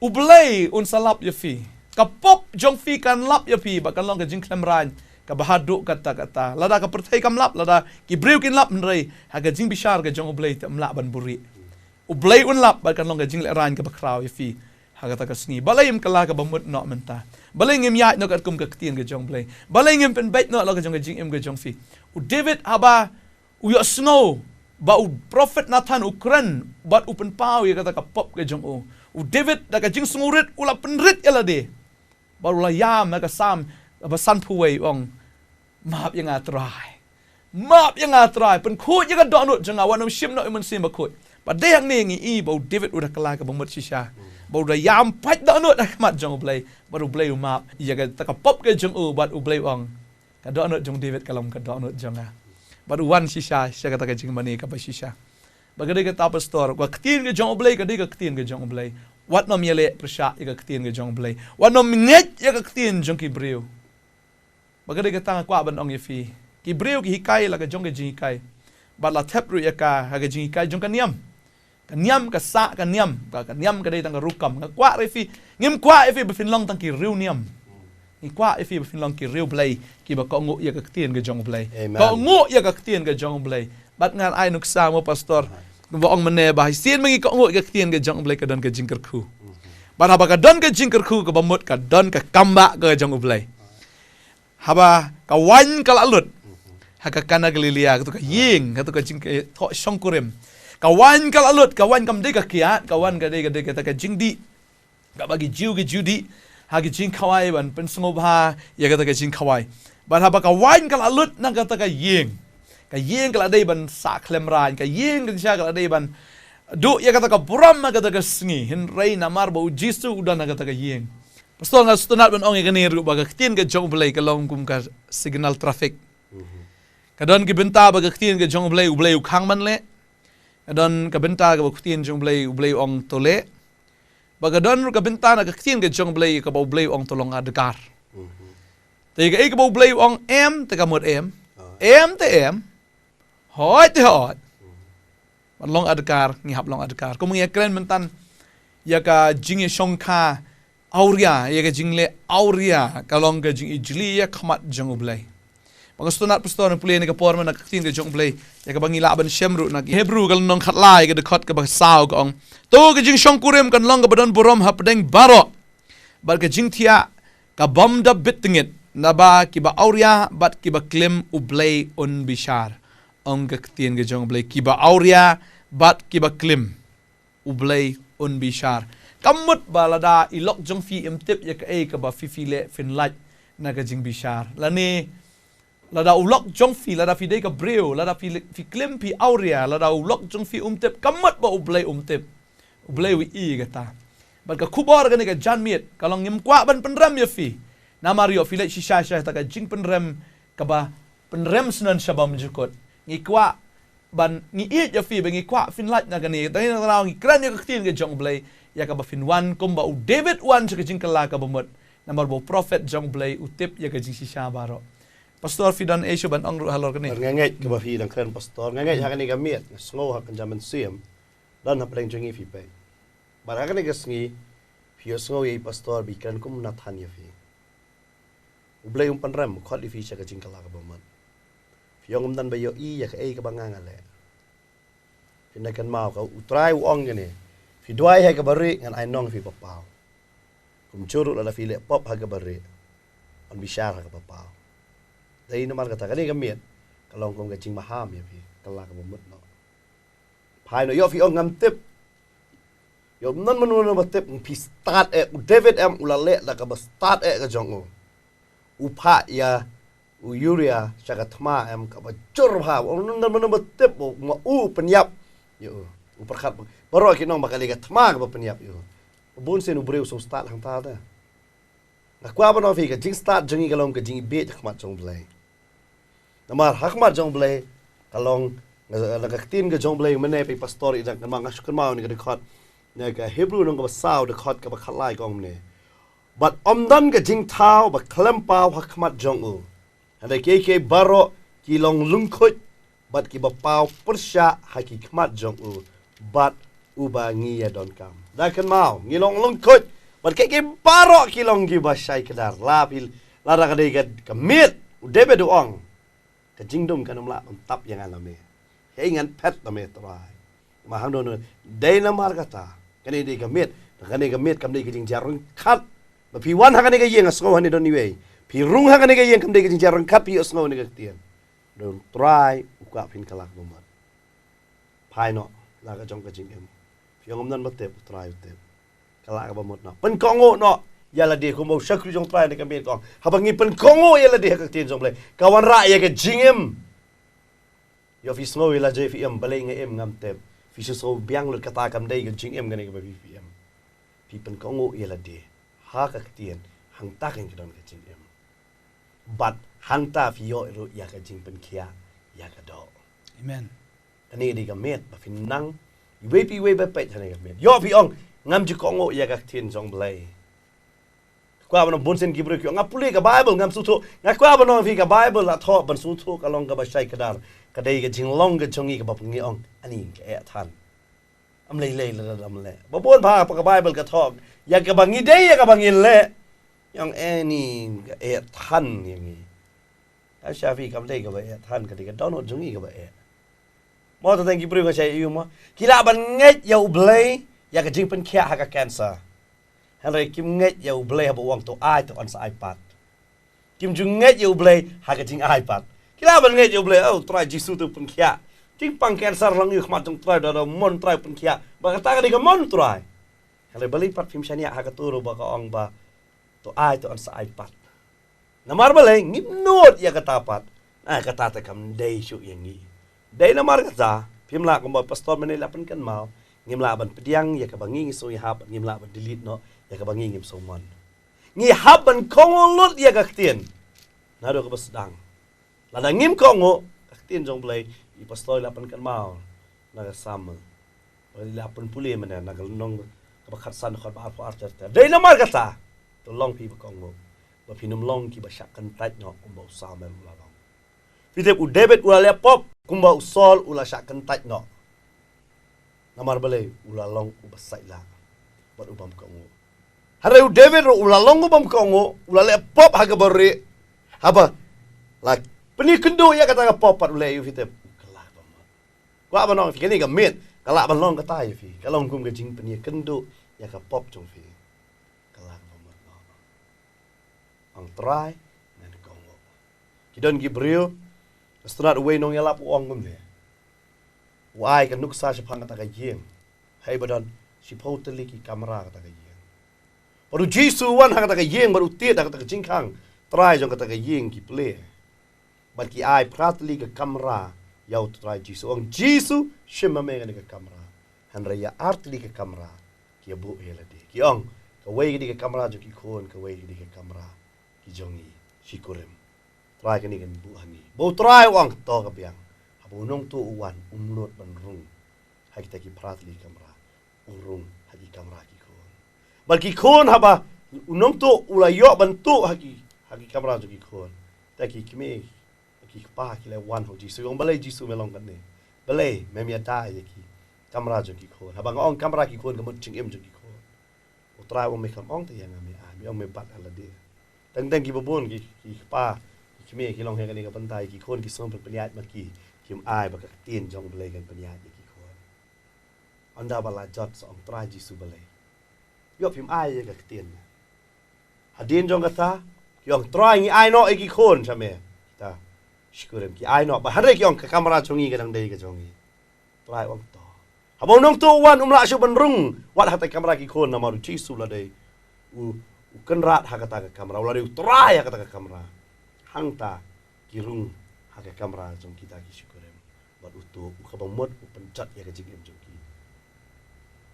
U Blei un sa lap ïa phi. Ka pop jong phi kan lap ïa phi, ba kan long ka jingkhlem rain kaba haduh katta katta. Lada ka pyrthei kam lap, lada ki briew kin lap, hynrei ha ka jingbishar ka jong U Blei te ym lah ban buhrieh. U Blei un lap, ba kan long ka jinglehrain kaba khraw ïa phi ha kata ka sngi. Balei ngim kylla kaba mut noh mynta? Balei ngim ïaid noh katkum ka ktien ka jong U Blei? Balei ngim pynbeit noh la ka jong ka jingim ka jong phi? U David haba u ïohsngew ba u prophet Nathan u kren bad u pynpaw ïa kata ka pop ka jong u, u David da ka jingsngewrit u la pynrit ïa lade. Bad u la ïam ha ka Salm ba sanphew wei, u ong, map ïa nga Trai. Map ïa nga Trai, pynkhuid ïa ka dohnud jong nga, wat nym shim noh ïa u Mynsiem Bakhuid. Bad dei hangne ngi i ba u David u da kylla kaba mut shisha. Ba u da ïam pat dohnud ha khmat jong U Blei, bad U Blei u map ïa kata ka pop ka jong u, bad U Blei u ong, ka dohnud jong David ka long ka dohnud jong nga. Bad u wan shisha sha kata ka jingmane kaba shisha. Ba ka dei kata, pastor, ka ktien ka jong U Blei ka dei ka ktien ka jong U Blei. Wat nym ïaleh pyrshah ïa ka ktien ka jong U Blei. Wat nym ngeit ïa ka ktien jong ki briew. Ba ka dei kata nga kwah ban ong ïa phi, ki briew ki hikai la ka jong ka jinghikai, bad la thep ruh ïa ka ha ka jinghikai jong ka niam. Ka niam, ka sah ka niam, ka, ka niam ka dei tang ka rukom. Nga kwah ruh ïa phi, ngim kwah ïa phi ba phin long tang ki riewniam. Ngi kwah ïa phi ba phin long ki riewblei, kiba kohnguh ïa ka ktien ka jong U Blei. Amen. Kohnguh ïa ka ktien ka jong U Blei. Bad ngan ai nuksa mo, pastor, ba ong mynne ba shisien ma ngi kohnguh ïa ka ktien ka jong U Blei ka don ka jingkyrkhu. Bad haba ka don ka jingkyrkhu, kaba mut ka don ka kambah ka jong U Blei. Haba ka waiñ ka la lut ha ka Kana Galilea, kato ka ïing, kato ka jingthoh shongkurim. Ka waiñ ka la lut, ka waiñ kam dei ka kiad, ka waiñ ka dei, ka dei kata ka jingdih kaba ki Jiw ki ju dih ha ki jingkhawai ban pynsngewbha ïa kata ka jingkhawai. Bad haba ka waiñ ka la lut na kata ka ïing, ka ïing ka la dei ban sah khlem raiñ, ka ïing ka shisha ka la dei ban duh ïa kata ka burom ha kata ka sngi, hynrei namar ba U Jisu u don ha kata ka ïing. Pastor, nga sngewtynnat ban ong ïa kane ruh, ba ka ktien ka jong U Blei ka long kum ka signal traffic. Ka don ki bynta ba ka ktien ka jong U Blei, U Blei u khang ban leh. Ka don ka bynta kaba ka ktien jong U Blei, U Blei u ong to leh. Ba ka don ruh ka bynta na ka ktien ka jong U Blei kaba U Blei u ong to long adkar. Te kaei kaba U Blei u ong em, te ka mut em. Em te em. Hooid te hooid. Ban long adkar, ngi hap long adkar. Kum ngi ïakren myntan ïa ka jingïashongkha awria, ïa ka jingleh awria, ka long ka jingijli ïa khmat jong U Blei. Ba nga sngewtynnat, pastor, ngan pule ïa kane ka por mynta na ka ktien ka jong U Blei, ïa kaba ngi lah ban shem ruh na ki Hebru ka lynnong khatlai, ka dkhot kaba saw, ka ong, to ka jingshongkurim kan long kaba don burom hapdeng baroh, bad ka jingthiah ka bym da bit tyngit, naba kiba awria bad kiba klim U Blei un bishar. Ong ka ktien ka jong U Blei, kiba awria bad kiba klim U Blei un bishar. Ka mut ba lada i lok jong phi im tip ïa kaei kaba phi, phi leh, phin lait na ka jingbishar. Lane lada u lok jong phi, lada phi dei ka briew, lada phi, phi klim, phi awria, lada u lok jong phi um tip, ka mut ba U Blei um tip. U Blei u ïohi ïa kata. Bad ka khubor kane ka janmiet ka long, ngim kwah ban pynrem ïa phi. Namar ïoh phi leit shisha sha kata ka jingpynrem kaba pynrem shen sha bymjukut. Ngi kwah ban, ngi ïeit ïa phi, ba ngi kwah phin lait na kane. Te ngi nang ngi kren ïa ka ktien ka jong U Blei, ïa kaba phin wan kumba u David u wan sha ka jingkylla kaba mut. Namar ba u prophet jong U Blei u tip ïa ka jingshisha baroh. Pastor, phi don ei shuh ban ong ruh halor kane? Nga ngeit kaba phi dang kren, pastor. Nga ngeit ha kane ka miet, nga sngew ha ka jaman siem, don hapdeng jong ngi phi peit. Bad ha kane ka sngi phi ïohsngew ïa i pastor ba i kren kum Nathan ïa phi. U Blei um pynrem, u khot ïa phi sha ka jingkylla kaba mut. Phi ong ym don ba ïohi ïa kaei kaba nga nga leh. Phin da kynmaw, ka U Trai u ong kane, phi duwai ha kaba rieh, ngan ai nong ïa phi ba paw. Kumjuh ruh lada phi leh pop ha kaba rieh, yn bishar ha kaba paw. Dei namar kata kane ka miet ka long kum ka jingmaham ïa phi, kylla kaba mut noh. Phai noh, ïoh phi ong ngam tip. Ïoh ym don mano mano ba tip, phi stad eh, u David em u la leh da kaba stad eh ka jong u. U phah ïa u Uria sha ka thma em, kaba jur bha, ym don mano mano ba tip, u ma u pynïap ïa u. U pyrkhat baroh ki nong ba ka dei ka thma kaba pynïap ïa u. Bun sien u briew u sngew stad hangta te. Nga kwah ban ong ïa phi, ka jingstad jong ngi ka long ka jingbieit ha khmat jong U Blei. Namar ha khmat jong U Blei ka long, nga, nga, ka ktien ka jong U Blei mynne, phi pastor, i dang kynmaw, nga shu kynmaw ïa kane ka dkhot na ka Hebru lynnong kaba saw, dkhot kaba khatlai, ka ong mynne, bad ym don ka jingthaw ba khlem paw ha khmat jong u. Hynrei kiei kiei baroh ki long lyngkhuid bad kiba paw pyrshah ha ki khmat jong u, bad uba ngi ïadonkam. Da kynmaw, ngi long lyngkhuid bad kiei kiei baroh ki long kiba shai kdar. La phi, lada ka dei ka, ka miet, u David u ong, ka jingdum kan ym lah ban tap ïa nga na me. Kaei ngan phet na me, Trai. Ma hangno hangno, dei namar kata, kane dei ka miet. Kane ka miet kam dei ka jingjia ryngkat. Ba phi wan ha kane ka ïing, nga sngew hangne don iwei. Phi rung ha kane ka ïing, kam dei ka jingjia ryngkat phi ïohsngew kane ka ktien. Don, Trai u kwah phin kylla kaba mut. Phai noh na ka jong ka jingim. Phi ong ym don ba tip, U Trai u tip. Kylla kaba mut noh. Pynkohnguh noh ïa lade, kumba u shakri jong U Trai na ka miet ka ong, haba ngi pynkohnguh ïa lade ha ka ktien jong U Blei, ka wanrah ïa ka jingim. Ïoh phi sngew ïa lade phi im, balei nga im ngam tip. Phi shu sngew biang lut, kata kam dei ka jingim kane kaba phi, phi im. Phi pynkohnguh ïa lade ha ka ktien, hangta kan ka don ka jingim. Bad hangta phi ïoh ruh ïa ka jingpynkhiah ïa ka doh. Amen. Kane ka dei ka miet ba phin nang iwei pa iwei ba peit ha kane ka miet. Ïoh phi ong, ngam ju kohnguh ïa ka ktien jong Blei. Kwah ban ong, bun sien ki briew ki ong, nga pule ka Baibl, ngam sngewthuh. Nga kwah ban ong phi, ka Baibl la thoh ban sngewthuh ka long kaba shai kdar. Ka dei ka jinglong ka jong ngi kaba ngi ong, ani ka eh than. Am lei lei la dam lei. Ba bun ba ha ka Baibl ka thoh ïa kaba ngi dei, ïa kaba ngi leh. Ïa ong, ani ka eh than ïa ngi. Ka sha phi, kam dei kaba eh than, ka dei ka dohnud jong ngi kaba eh. Mo, tang ki briew nga shai ïa u mo, ki lah ban ngeit ïa U Blei ïa ka jingpynkhiah ha ka cancer. Hynrei kim ngeit ïa U Blei haba u ong to ai, to yn sa ai pat. Kim ju ngeit ïa U Blei ha ka jingai pat. Ki lah ban ngeit ïa U Blei, oh, Trai Jisu to pynkhiah. Jingpang cancer long ïa u khmat jong Trai, da da mon Trai pynkhiah. Ba kata ka dei ka mon Trai. Hynrei balei pat phim shaniah ha kato ruh ba ka ong ba to ai, to yn sa ai pat. Namar balei? Ngim nud ïa kata pat. Na kata te kam dei shuh ïa ngi. Dei namar kata phim lah, kumba pastor mynne la pynkynmaw, ngim lah ban pdiang ïa kaba ngi ngi sngew ïahap, ngim lah ban delete noh ïa kaba ngi ngim sngew mon. Ngi hap ban kohnguh lut ïa ka ktien. Naduh kaba sdang. Lada ngim kohnguh, ka ktien jong Blei, i pastor i la pynkynmaw na ka Salm, i la pynpule mynne na ka lynnong kaba khatsan, dkhot ba arphew ar, ter ter. Dei namar kata, to long phi ba kohnguh, ba phin ym long kiba shah kyntait noh kumba u Samuel u la long. Phi tip, u David u la leh pop kumba u Saul u la shah kyntait noh. Namar balei? U la long uba sait lah bad u bym kohnguh. Hynrei u David ruh u la long u bym kohnguh, u la leh pop ha kaba rieh. Haba la pynïakynduh ïa kata ka pop pat, u leh ïa u, phi tip, u kylla kaba mut. Kwah ban ong phi, kane ka miet ka lah ban long kata ïa phi, ka long kum ka jingpynïakynduh ïa ka pop jong phi. Kylla kaba mut noh. Ong, Trai, ngan kohnguh. Ki don ki briew, sngewtynnat, uwei nongïalap u ong kumne. U ai ka nuksa shaphang kata ka ïing. Hei ba don shiphew tylli ki kamra kata ka ïing. Bad u Jisu u wan ha kata ka ïing bad u tied ha kata ka jingkhang trai jong kata ka ïing ki plie. Bad ki ai phra tylli ka kamra ïa u Trai Jisu. Ong Jisu, shim ma me kane ka kamra. Hynrei ïa ar tylli ka kamra ki ïa buh ïa lade. Ki ong, kawei ka dei ka kamra jong ki khun, kawei ka dei ka kamra ki jong ngi shikurim. Trai, kane kan buh ha ngi. Ba u Trai u ong, to ka biang. Haba u nongtuh u wan, um nud ban rung ha kita ki phra tylli kamra. U rung ha ki kamra ki khun. Bad ki khun, haba u nongtuh u la ïoh ban tuh ha ki, ha ki kamra jong ki khun, te ki kmie ki kpa ki la wan ha u Jisu, ong, balei Jisu me long kane? Balei mem ïada ïa ki kamra jong ki khun? Haba nga ong kamra ki khun, ka mut jingim jong ki khun. U Trai u ong, me khlem ong te ïa nga me ai, me ong me bat ha lade. Teng teng kiba bun ki, ki kpa ki kmie ki long ha kane ka bynta, ki khun ki sngew pynïaid ma ki, kim ai ba ka ktien jong U Blei kan pynïaid ïa ki khun. Ynda ba la jot sa, ong Trai Jisu, balei? Ïoh phim ai ïa ka ktien. Hadien jong kata, ki ong, Trai, ngi ai noh ïa ki khun sha me. Kita shikurim ki ai noh. Bad hynrei ki ong, ka kamra jong ngi ka dang dei ka jong ngi. Trai u ong, to. Haba u nongtuh u wan, um lah shuh ban rung wat ha kata ka kamra ki khun, namar u Jisu u la dei u, u kynrad ha kata ka kamra, u la dei u trai ha kata ka kamra. Hangta ki rung ha ka kamra jong kita ki shikurim. Bad u tuh, u, kaba mut u pynjot ïa ka jingim jong ki.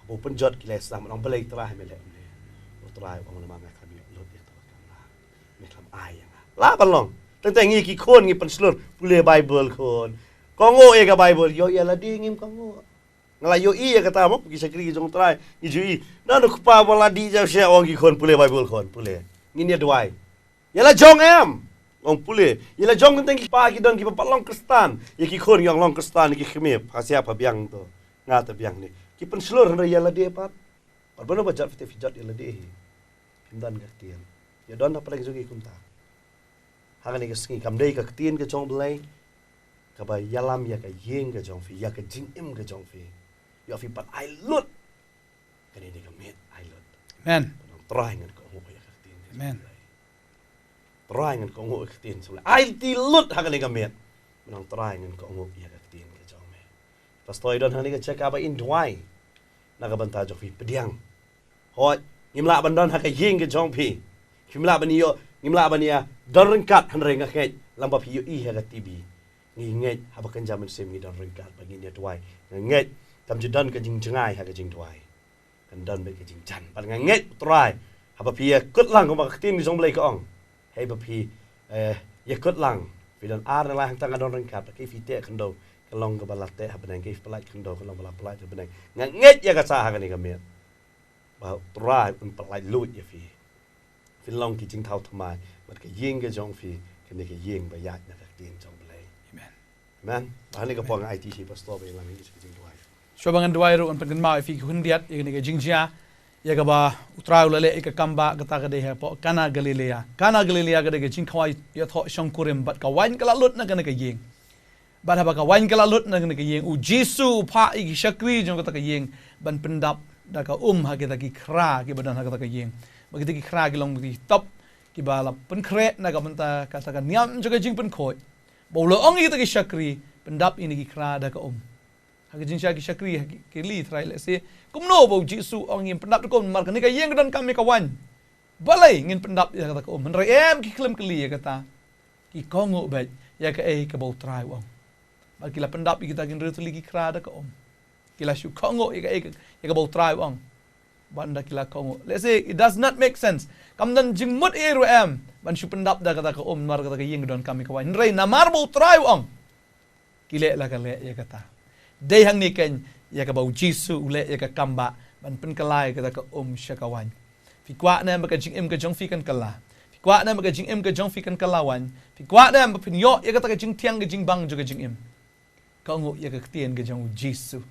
Haba u pynjot, ki la sdang ban ong, balei Trai me leh kumne? U Trai u ong, namar nga khlem ïoh lut ïa kata ka kamra. Me khlem ai ïa nga. Lah ban long. Teng teng ngi ki khun ngi pynshlur, pule Baibl khun. Kohnguh ïa ka Baibl, ïoh ïa lade ngim kohnguh. Nga la ïohi ïa kata mo, ki shakri ki jong U Trai, ngi ju i. Nangno kpa ba la dih jam sha, ong ki khun, pule Baibl khun, pule. Ngin ïa duwai. Ïa la jong em. Ong pule. Ïa la jong, teng teng ki kpa ki don kiba pat long Khristan. Ïa ki khun ngi ong long Khristan, ïa ki kmie, pha siap pha biang to. Nga te biang ne. Ki pynshlur hynrei ïa lade pat. Bad bun ba jot phi te phi jot ïa lade hi. Phim don ka ktien. Ïa don hapdeng jong ngi kumta. Ha kane ka sngi kam dei ka ktien ka jong U Blei kaba ïalam ïa ka ïing ka jong phi, ïa ka jingim ka jong phi. Ïoh phi pat ai lut. Kane dei ka miet ai lut. Amen. Ban ong Trai ngan kohnguh ïa ka ktien ka jong U Blei. Amen. Trai ngan kohnguh ïa ka ktien jong U Blei. Aiti lut ha kane ka miet. Ban ong Trai ngan kohnguh ïa ka ktien ka jong me. Pastor i don ha kane ka jaka ba in duwai na ka bynta jong phi, pdiang. Hooid, ngim lah ban don ha ka ïing ka jong phi. Phim lah ban ïoh, ngim lah ban ïa don ryngkat, hynrei nga ngeit lem bad phi ïohi ha ka T V. Ngi ngeit haba kynja mynsiem ngi don ryngkat bad ngin ïa duwai. Nga ngeit kam ju don ka jingjngai ha ka jingduwai. kan don bad ka jingjan. Bad nga ngeit u Trai, haba phi ïakut lang kumba ka ktien ka jong u Blei ka ong, hei ba phi, eh, ïakut lang, phi don ar ne lai hangta nga don ryngkat, ba ki phi teh khyndew, ka long kaba la teh ha bneng, ki phi pyllait khyndew, ka long ba la pyllait ha bneng. Nga ngeit ïa kata ha kane ka miet, ba u Trai un pyllait luid ïa phi. Phin long ki jingthaw thymmai bad ka ïing ka jong phi, kane ka ïing ba ïaid na ka ktien jong u Blei. Amen. Amen. Ba hangne ka por nga aiti shi pastor ba ïalam ïa ki jingduwai. Shuwa ba ngan duwai ruh, ngan pynkynmaw ïa phi khyndiat ïa kane ka jingjia ïa kaba u Trai u la leh ïa ka kambah, kata ka dei hapoh Kana Galilea. Kana Galilea ka dei ka jingkhawai ïathoh shongkurim, bad ka waiñ ka la lut na kane ka ïing. Bad haba ka waiñ ka la lut na kane ka ïing, u Jisu u phah ïa ki shakri jong kata ka ïing ban pyndap da ka um ha kita ki khra kiba don ha kata ka ïing. Bad kita ki khra ki long ki top kiba la pynkhreh na ka bynta kata ka niam jong ka jingpynkhuid. Ba u la ong ïa kita ki shakri, pyndap ïa kine ki khra da ka um. Ha ka jingshah ki shakri, ha ki, ki kylli Trai lehse, kumno ba u Jisu u ong ngin pyndap da ka um, namar kane ka ïing ka donkam ïa ka waiñ. Balei ngin pyndap ïa kata ka um? Hynrei em, ki khlem kylli ïa kata. Ki kohnguh beit ïa kaei kaba u Trai u ong. Bad ki la pyndap ïa kita ki hynriew tylli ki khra da ka um. Ki la shu kohnguh ïa kaei, ïa kaba u Trai u ong. Bad ynda ki la kohnguh, lehse it does not make sense. Kam don jingmut ei ruh em ban shu pyndap da kata ka um, namar kata ka ïing ka donkam ïa ka waiñ. Hynrei namar ba u Trai u ong, ki leh la ka leh ïa kata. Dei hangne keiñ ïa kaba u Jisu u leh ïa ka kambah ban pynkylla ïa kata ka um sha ka waiñ. Phi kwah ne em ba ka jingim ka jong phi kan kylla? Phi kwah ne em ba ka jingim ka jong phi kan kylla waiñ? Phi kwah ne em ba phin ïoh ïa kata ka jingthiang ka jingbang jong ka jingim? Kohnguh ïa ka ktien ka jong u Jisu.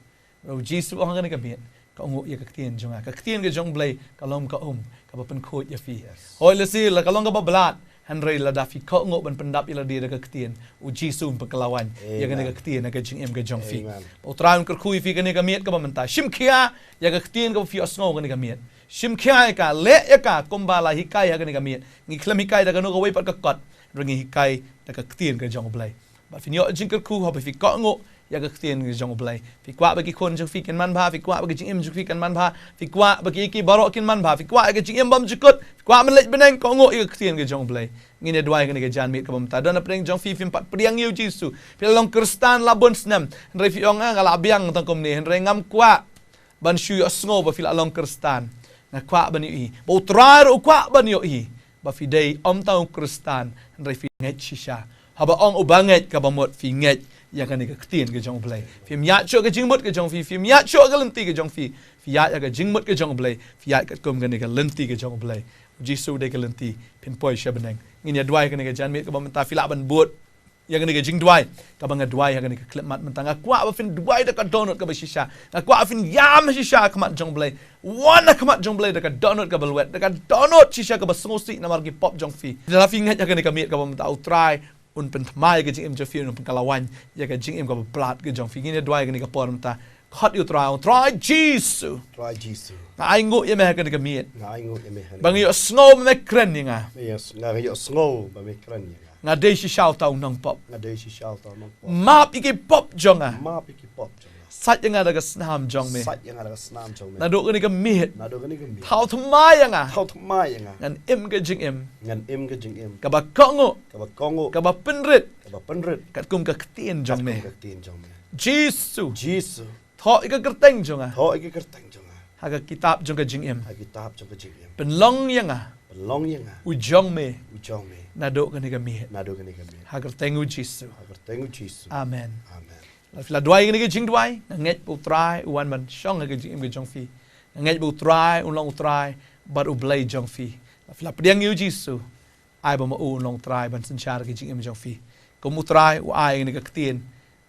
Ba u Jisu u ong ha kane ka miet, kohnguh ïa ka ktien jong nga. Ka ktien ka jong u Blei ka long ka um kaba pynkhuid ïa phi. Yes. Hooid, lehse la ka long kaba blad, hynrei lada phi kohnguh ban pyndap ïa lade da ka ktien, u Jisu un pynkylla waiñ ïa kane ka ktien ha ka jingim ka jong phi. Amen. Ba u Trai un kyrkhu ïa phi kane ka miet kaba mynta. Shim khia ïa ka ktien kaba phi ïohsngew kane ka miet. Shim khia ïa ka, leh ïa ka kumba la hikai ha kane ka miet. Ngi khlem hikai da kano kawei pat ka kot, hynrei ngi hikai da ka ktien ka jong u Blei. Bad phin ïoh jingkyrkhu haba phi kohnguh ïa ka ktien ka jong u Blei. Phi kwah ba ki khun jong phi kin manbha, phi kwah ba ka jingim jong phi kan manbha, phi kwah ba ki, ki baroh kin manbha, phi kwah ïa ka jingim bymjukut, phi kwah ban leit bneng, kohnguh ïa ka ktien ka jong u Blei. Ngin ïa duwai kane ka janmiet kaba mynta. Don hapdeng jong phi phim pat pdiang ïa u Jisu. Phi la long Khristan la bun snem. Hynrei phi ong, ah, nga la biang tang kumne, hynrei ngam kwah ban shu ïohsngew ba phi la long Khristan. Nga kwah ban ïohi ba u Trai ruh u kwah ban ïohi ba phi dei ym tang u Khristan, hynrei phi ngeit shisha. Haba ong uba ngeit kaba mut phi ngeit ïa kane ka ktien ka jong u Blei. Phim ïaid shuh ka jingmut ka jong phi, phim ïaid shuh ka lynti ka jong phi. Phi ïaid ïa ka jingmut ka jong u Blei, phi ïaid katkum kane ka lynti ka jong u Blei. U Jisu u dei ka lynti, phin poi sha bneng. Ngin ïa duwai kane ka janmiet kaba mynta, phi lah ban bud ïa kane ka jingduwai kaba nga duwai ha kane ka khyllipmat mynta. Nga kwah ba phin duwai da ka dohnud kaba shisha. Nga kwah ba phin ïam shisha ha khmat jong u Blei. Wan ha khmat jong u Blei da ka dohnud kaba lwet, da ka dohnud shisha kaba sngewsih namar ki pop jong phi. Lada phi ngeit ha kane ka miet kaba mynta, u Trai un pynthymmai ïa ka jingim jong phi, un pynkylla waiñ ïa ka jingim kaba blad ka jong phi. Ngin ïa duwai kane ka por mynta. Khot ïa u Trai, u Trai Jisu. Trai Jisu. Nga ainguh ïa me ha kane ka miet. Nga ainguh ïa me ha kane ka miet. Ba nga ïohsngew ba me kren ïa nga. Ba nga ïoh-, nga ïohsngew ba me kren ïa nga. Nga dei shisha uta u nongpop. Nga dei shisha uta u nongpop. Map ïa ki pop jong nga. Map ïa ki pop jong nga. Sait ïa nga da ka snam jong me. Sait ïa nga da ka snam jong me. Naduh kane ka miet. Naduh kane ka miet. Thaw thymmai ïa nga. Thaw thymmai ïa nga. Ngan im ka jingim. Ngan im ka jingim. Kaba kohnguh. Kaba kohnguh. Kaba pynrit. Kaba pynrit. Katkum ka ktien jong me. Katkum ka ktien jong me. Jisu. Jisu. Thoh ïa ka kyrteng jong nga. Thoh ïa ka kyrteng jong nga. Ha ka kitab jong ka jingim. Ha ka kitab jong ka jingim. Pynlong ïa nga. Pynlong ïa nga. U jong me. U jong me. Naduh kane ka miet. Naduh kane ka miet. Ha ka kyrteng u Jisu. Ha ka kyrteng u Jisu. Amen. Amen. Lada phi la duwai kane ka jingduwai, nga ngeit ba u Trai u wan ban shong ha ka jingim ka jong phi. Nga ngeit ba u Trai un long u Trai bad u Blei jong phi. Lada phi la pdiang ïa u Jisu, ai ba ma u un long u Trai ban synshar ka jingim jong phi. Kum u Trai u ai ïa kane ka ktien,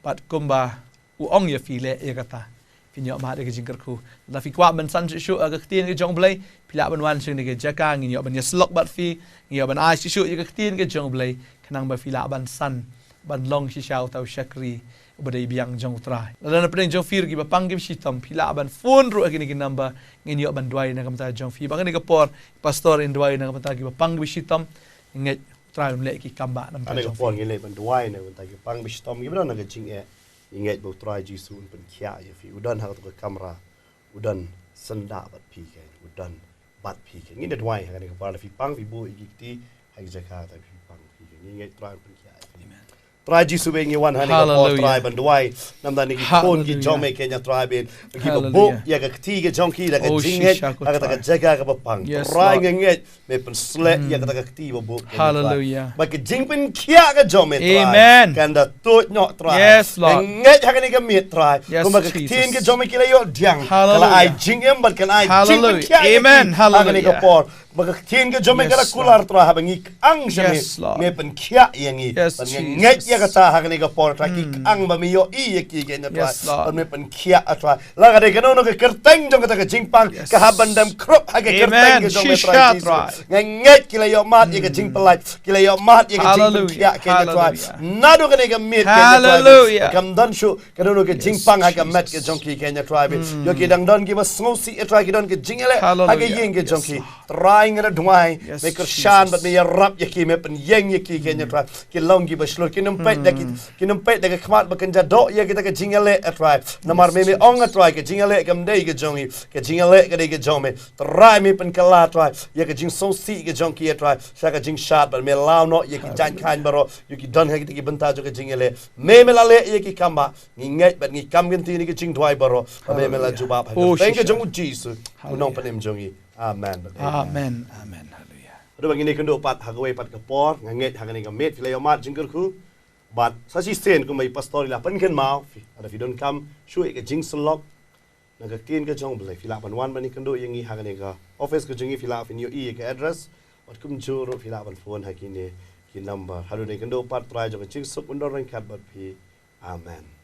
bad kumba u ong ïa phi, leh ïa kata. Phin ïoh mad ïa ka jingkyrkhu. Lada phi kwah ban san shuh shuh ïa ka ktien ka jong u Blei, phi lah ban wan sha kane ka jaka, ngin ïoh ban ïasyllok bad phi, ngin ïoh ban ai shuh shuh ïa ka ktien ka jong u Blei, khnang ba phi lah ban san, ban long shisha uta u shakri uba dei biang jong u Trai. Lada na pdeng jong phi ruh kiba pang kiba shitom, phi lah ban phone ruh ha kine ki number, ngin ïoh ban duwai na ka bynta jong phi. Ba kane ka por, pastor in duwai na ka bynta kiba pang kiba shitom, ngeit u Trai un leh ki kambah na ka bynta jong phi. Kane ka por ngin leit ban duwai na ka bynta kiba pang kiba shitom, kiba don ha ka jingeh. Ngeit ba u Trai Jisu un pynkhiah ïa phi. U don ha kato ka kamra. U don syndah bad phi keiñ. U don bad phi keiñ. Ngin ïa duwai ha kane ka por, lada phi pang phi buh ïa ki kti ha ka jaka kata, phi pang phi keiñ. Ngin ngeit u Trai un pynkhiah ïa phi. Amen. Trai Jisu, ba ngi wan hangne ka por, Trai, ban duwai namar da ngi khun ki jong me keiñ, Trai, ba ki ba buh ïa ka kti ka jong ki da ka jingngeit ha kata ka jaka kaba pang. Trai, nga ngeit me pynsleh ïa kata ka kti ba buh keiñ, Trai. Ba ka jingpynkhiah ka jong me, Trai, kan da tuid noh, Trai. Nga ngeit ha kane ka miet, Trai, kumba ka ktien ka jong me ki la ïoh pdiang, ka la ai jingim bad kan ai jingpynkhiah ïa ngi ha kane ka por. Ba ka ktien ka jong me ka la kular, Trai, haba ngi kang sha me, me pynkhiah ïa ngi. Bad nga ngeit ïa kata ha kane ka por, Trai, ki kang ba me ïohi ïa ki keiñ, Trai, bad me pynkhiah, Trai. La ka dei kano kano ka kyrteng jong kata ka jingpang, ka hap ban dem khrup ha ka kyrteng ka jong me, Trai Jisu. Nga ngeit ki la ïoh mad ïa ka jingpyllait, ki la ïoh mad ïa ka jingpynkhiah keiñ, Trai. Naduh kane ka miet keiñ, Trai, kam don shuh kano kano ka jingpang ha ka met ka jong ki keiñ, Trai. Ïoh ki dang don kiba sngewsih, Trai, ki don ka jingïaleh ha ka ïing ka jong ki. Trai, nga da duwai me kyrshan bad me ïarap ïa ki, me pynïeng ïa ki keiñ, Trai. Ki long kiba shlur, kin ym peit da ki, kin ym peit da ka khmat ba kan ja doh ïa kita ka jingïaleh, Trai. Namar me, me ong, Trai, ka jingïaleh kam dei ka jong ngi, ka jingïaleh ka dei ka jong me. Trai, me pynkylla, Trai, ïa ka jingsngewsih ka jong ki, Trai, sha ka jingshad, bad me law noh ïa ki jaiñ khaiñ baroh, ïoh ki don ha kita ki bynta jong ka jingïaleh. Me, me la leh ïa ki kam ba ngi ngeit bad ngi kam kynti na ka jingduwai baroh, ba me, me la jubab ha ka kyrteng ka jong u Jisu, u nongpynim jong ngi. Amen. Amen. Amen. Haleluya. Haduh ba ngin ïakynduh pat ha kawei pat ka por, nga ngeit ha kane ka miet phi la ïoh mad jingkyrkhu. Bad sa shisien kumba i pastor i la pynkynmaw, phi, lada phi donkam shuh ïa ka jingsyllok na ka ktien ka jong U Blei, phi lah ban wan ban ïakynduh ïa ngi ha kane ka office ka jong ngi, phi lah phin ïohi ïa ka address. Bad kumjuh ruh phi lah ban phone ha kine ki number. Haduh ban ïakynduh pat, Trai jong ka jingsuk un don ryngkat bad phi. Amen.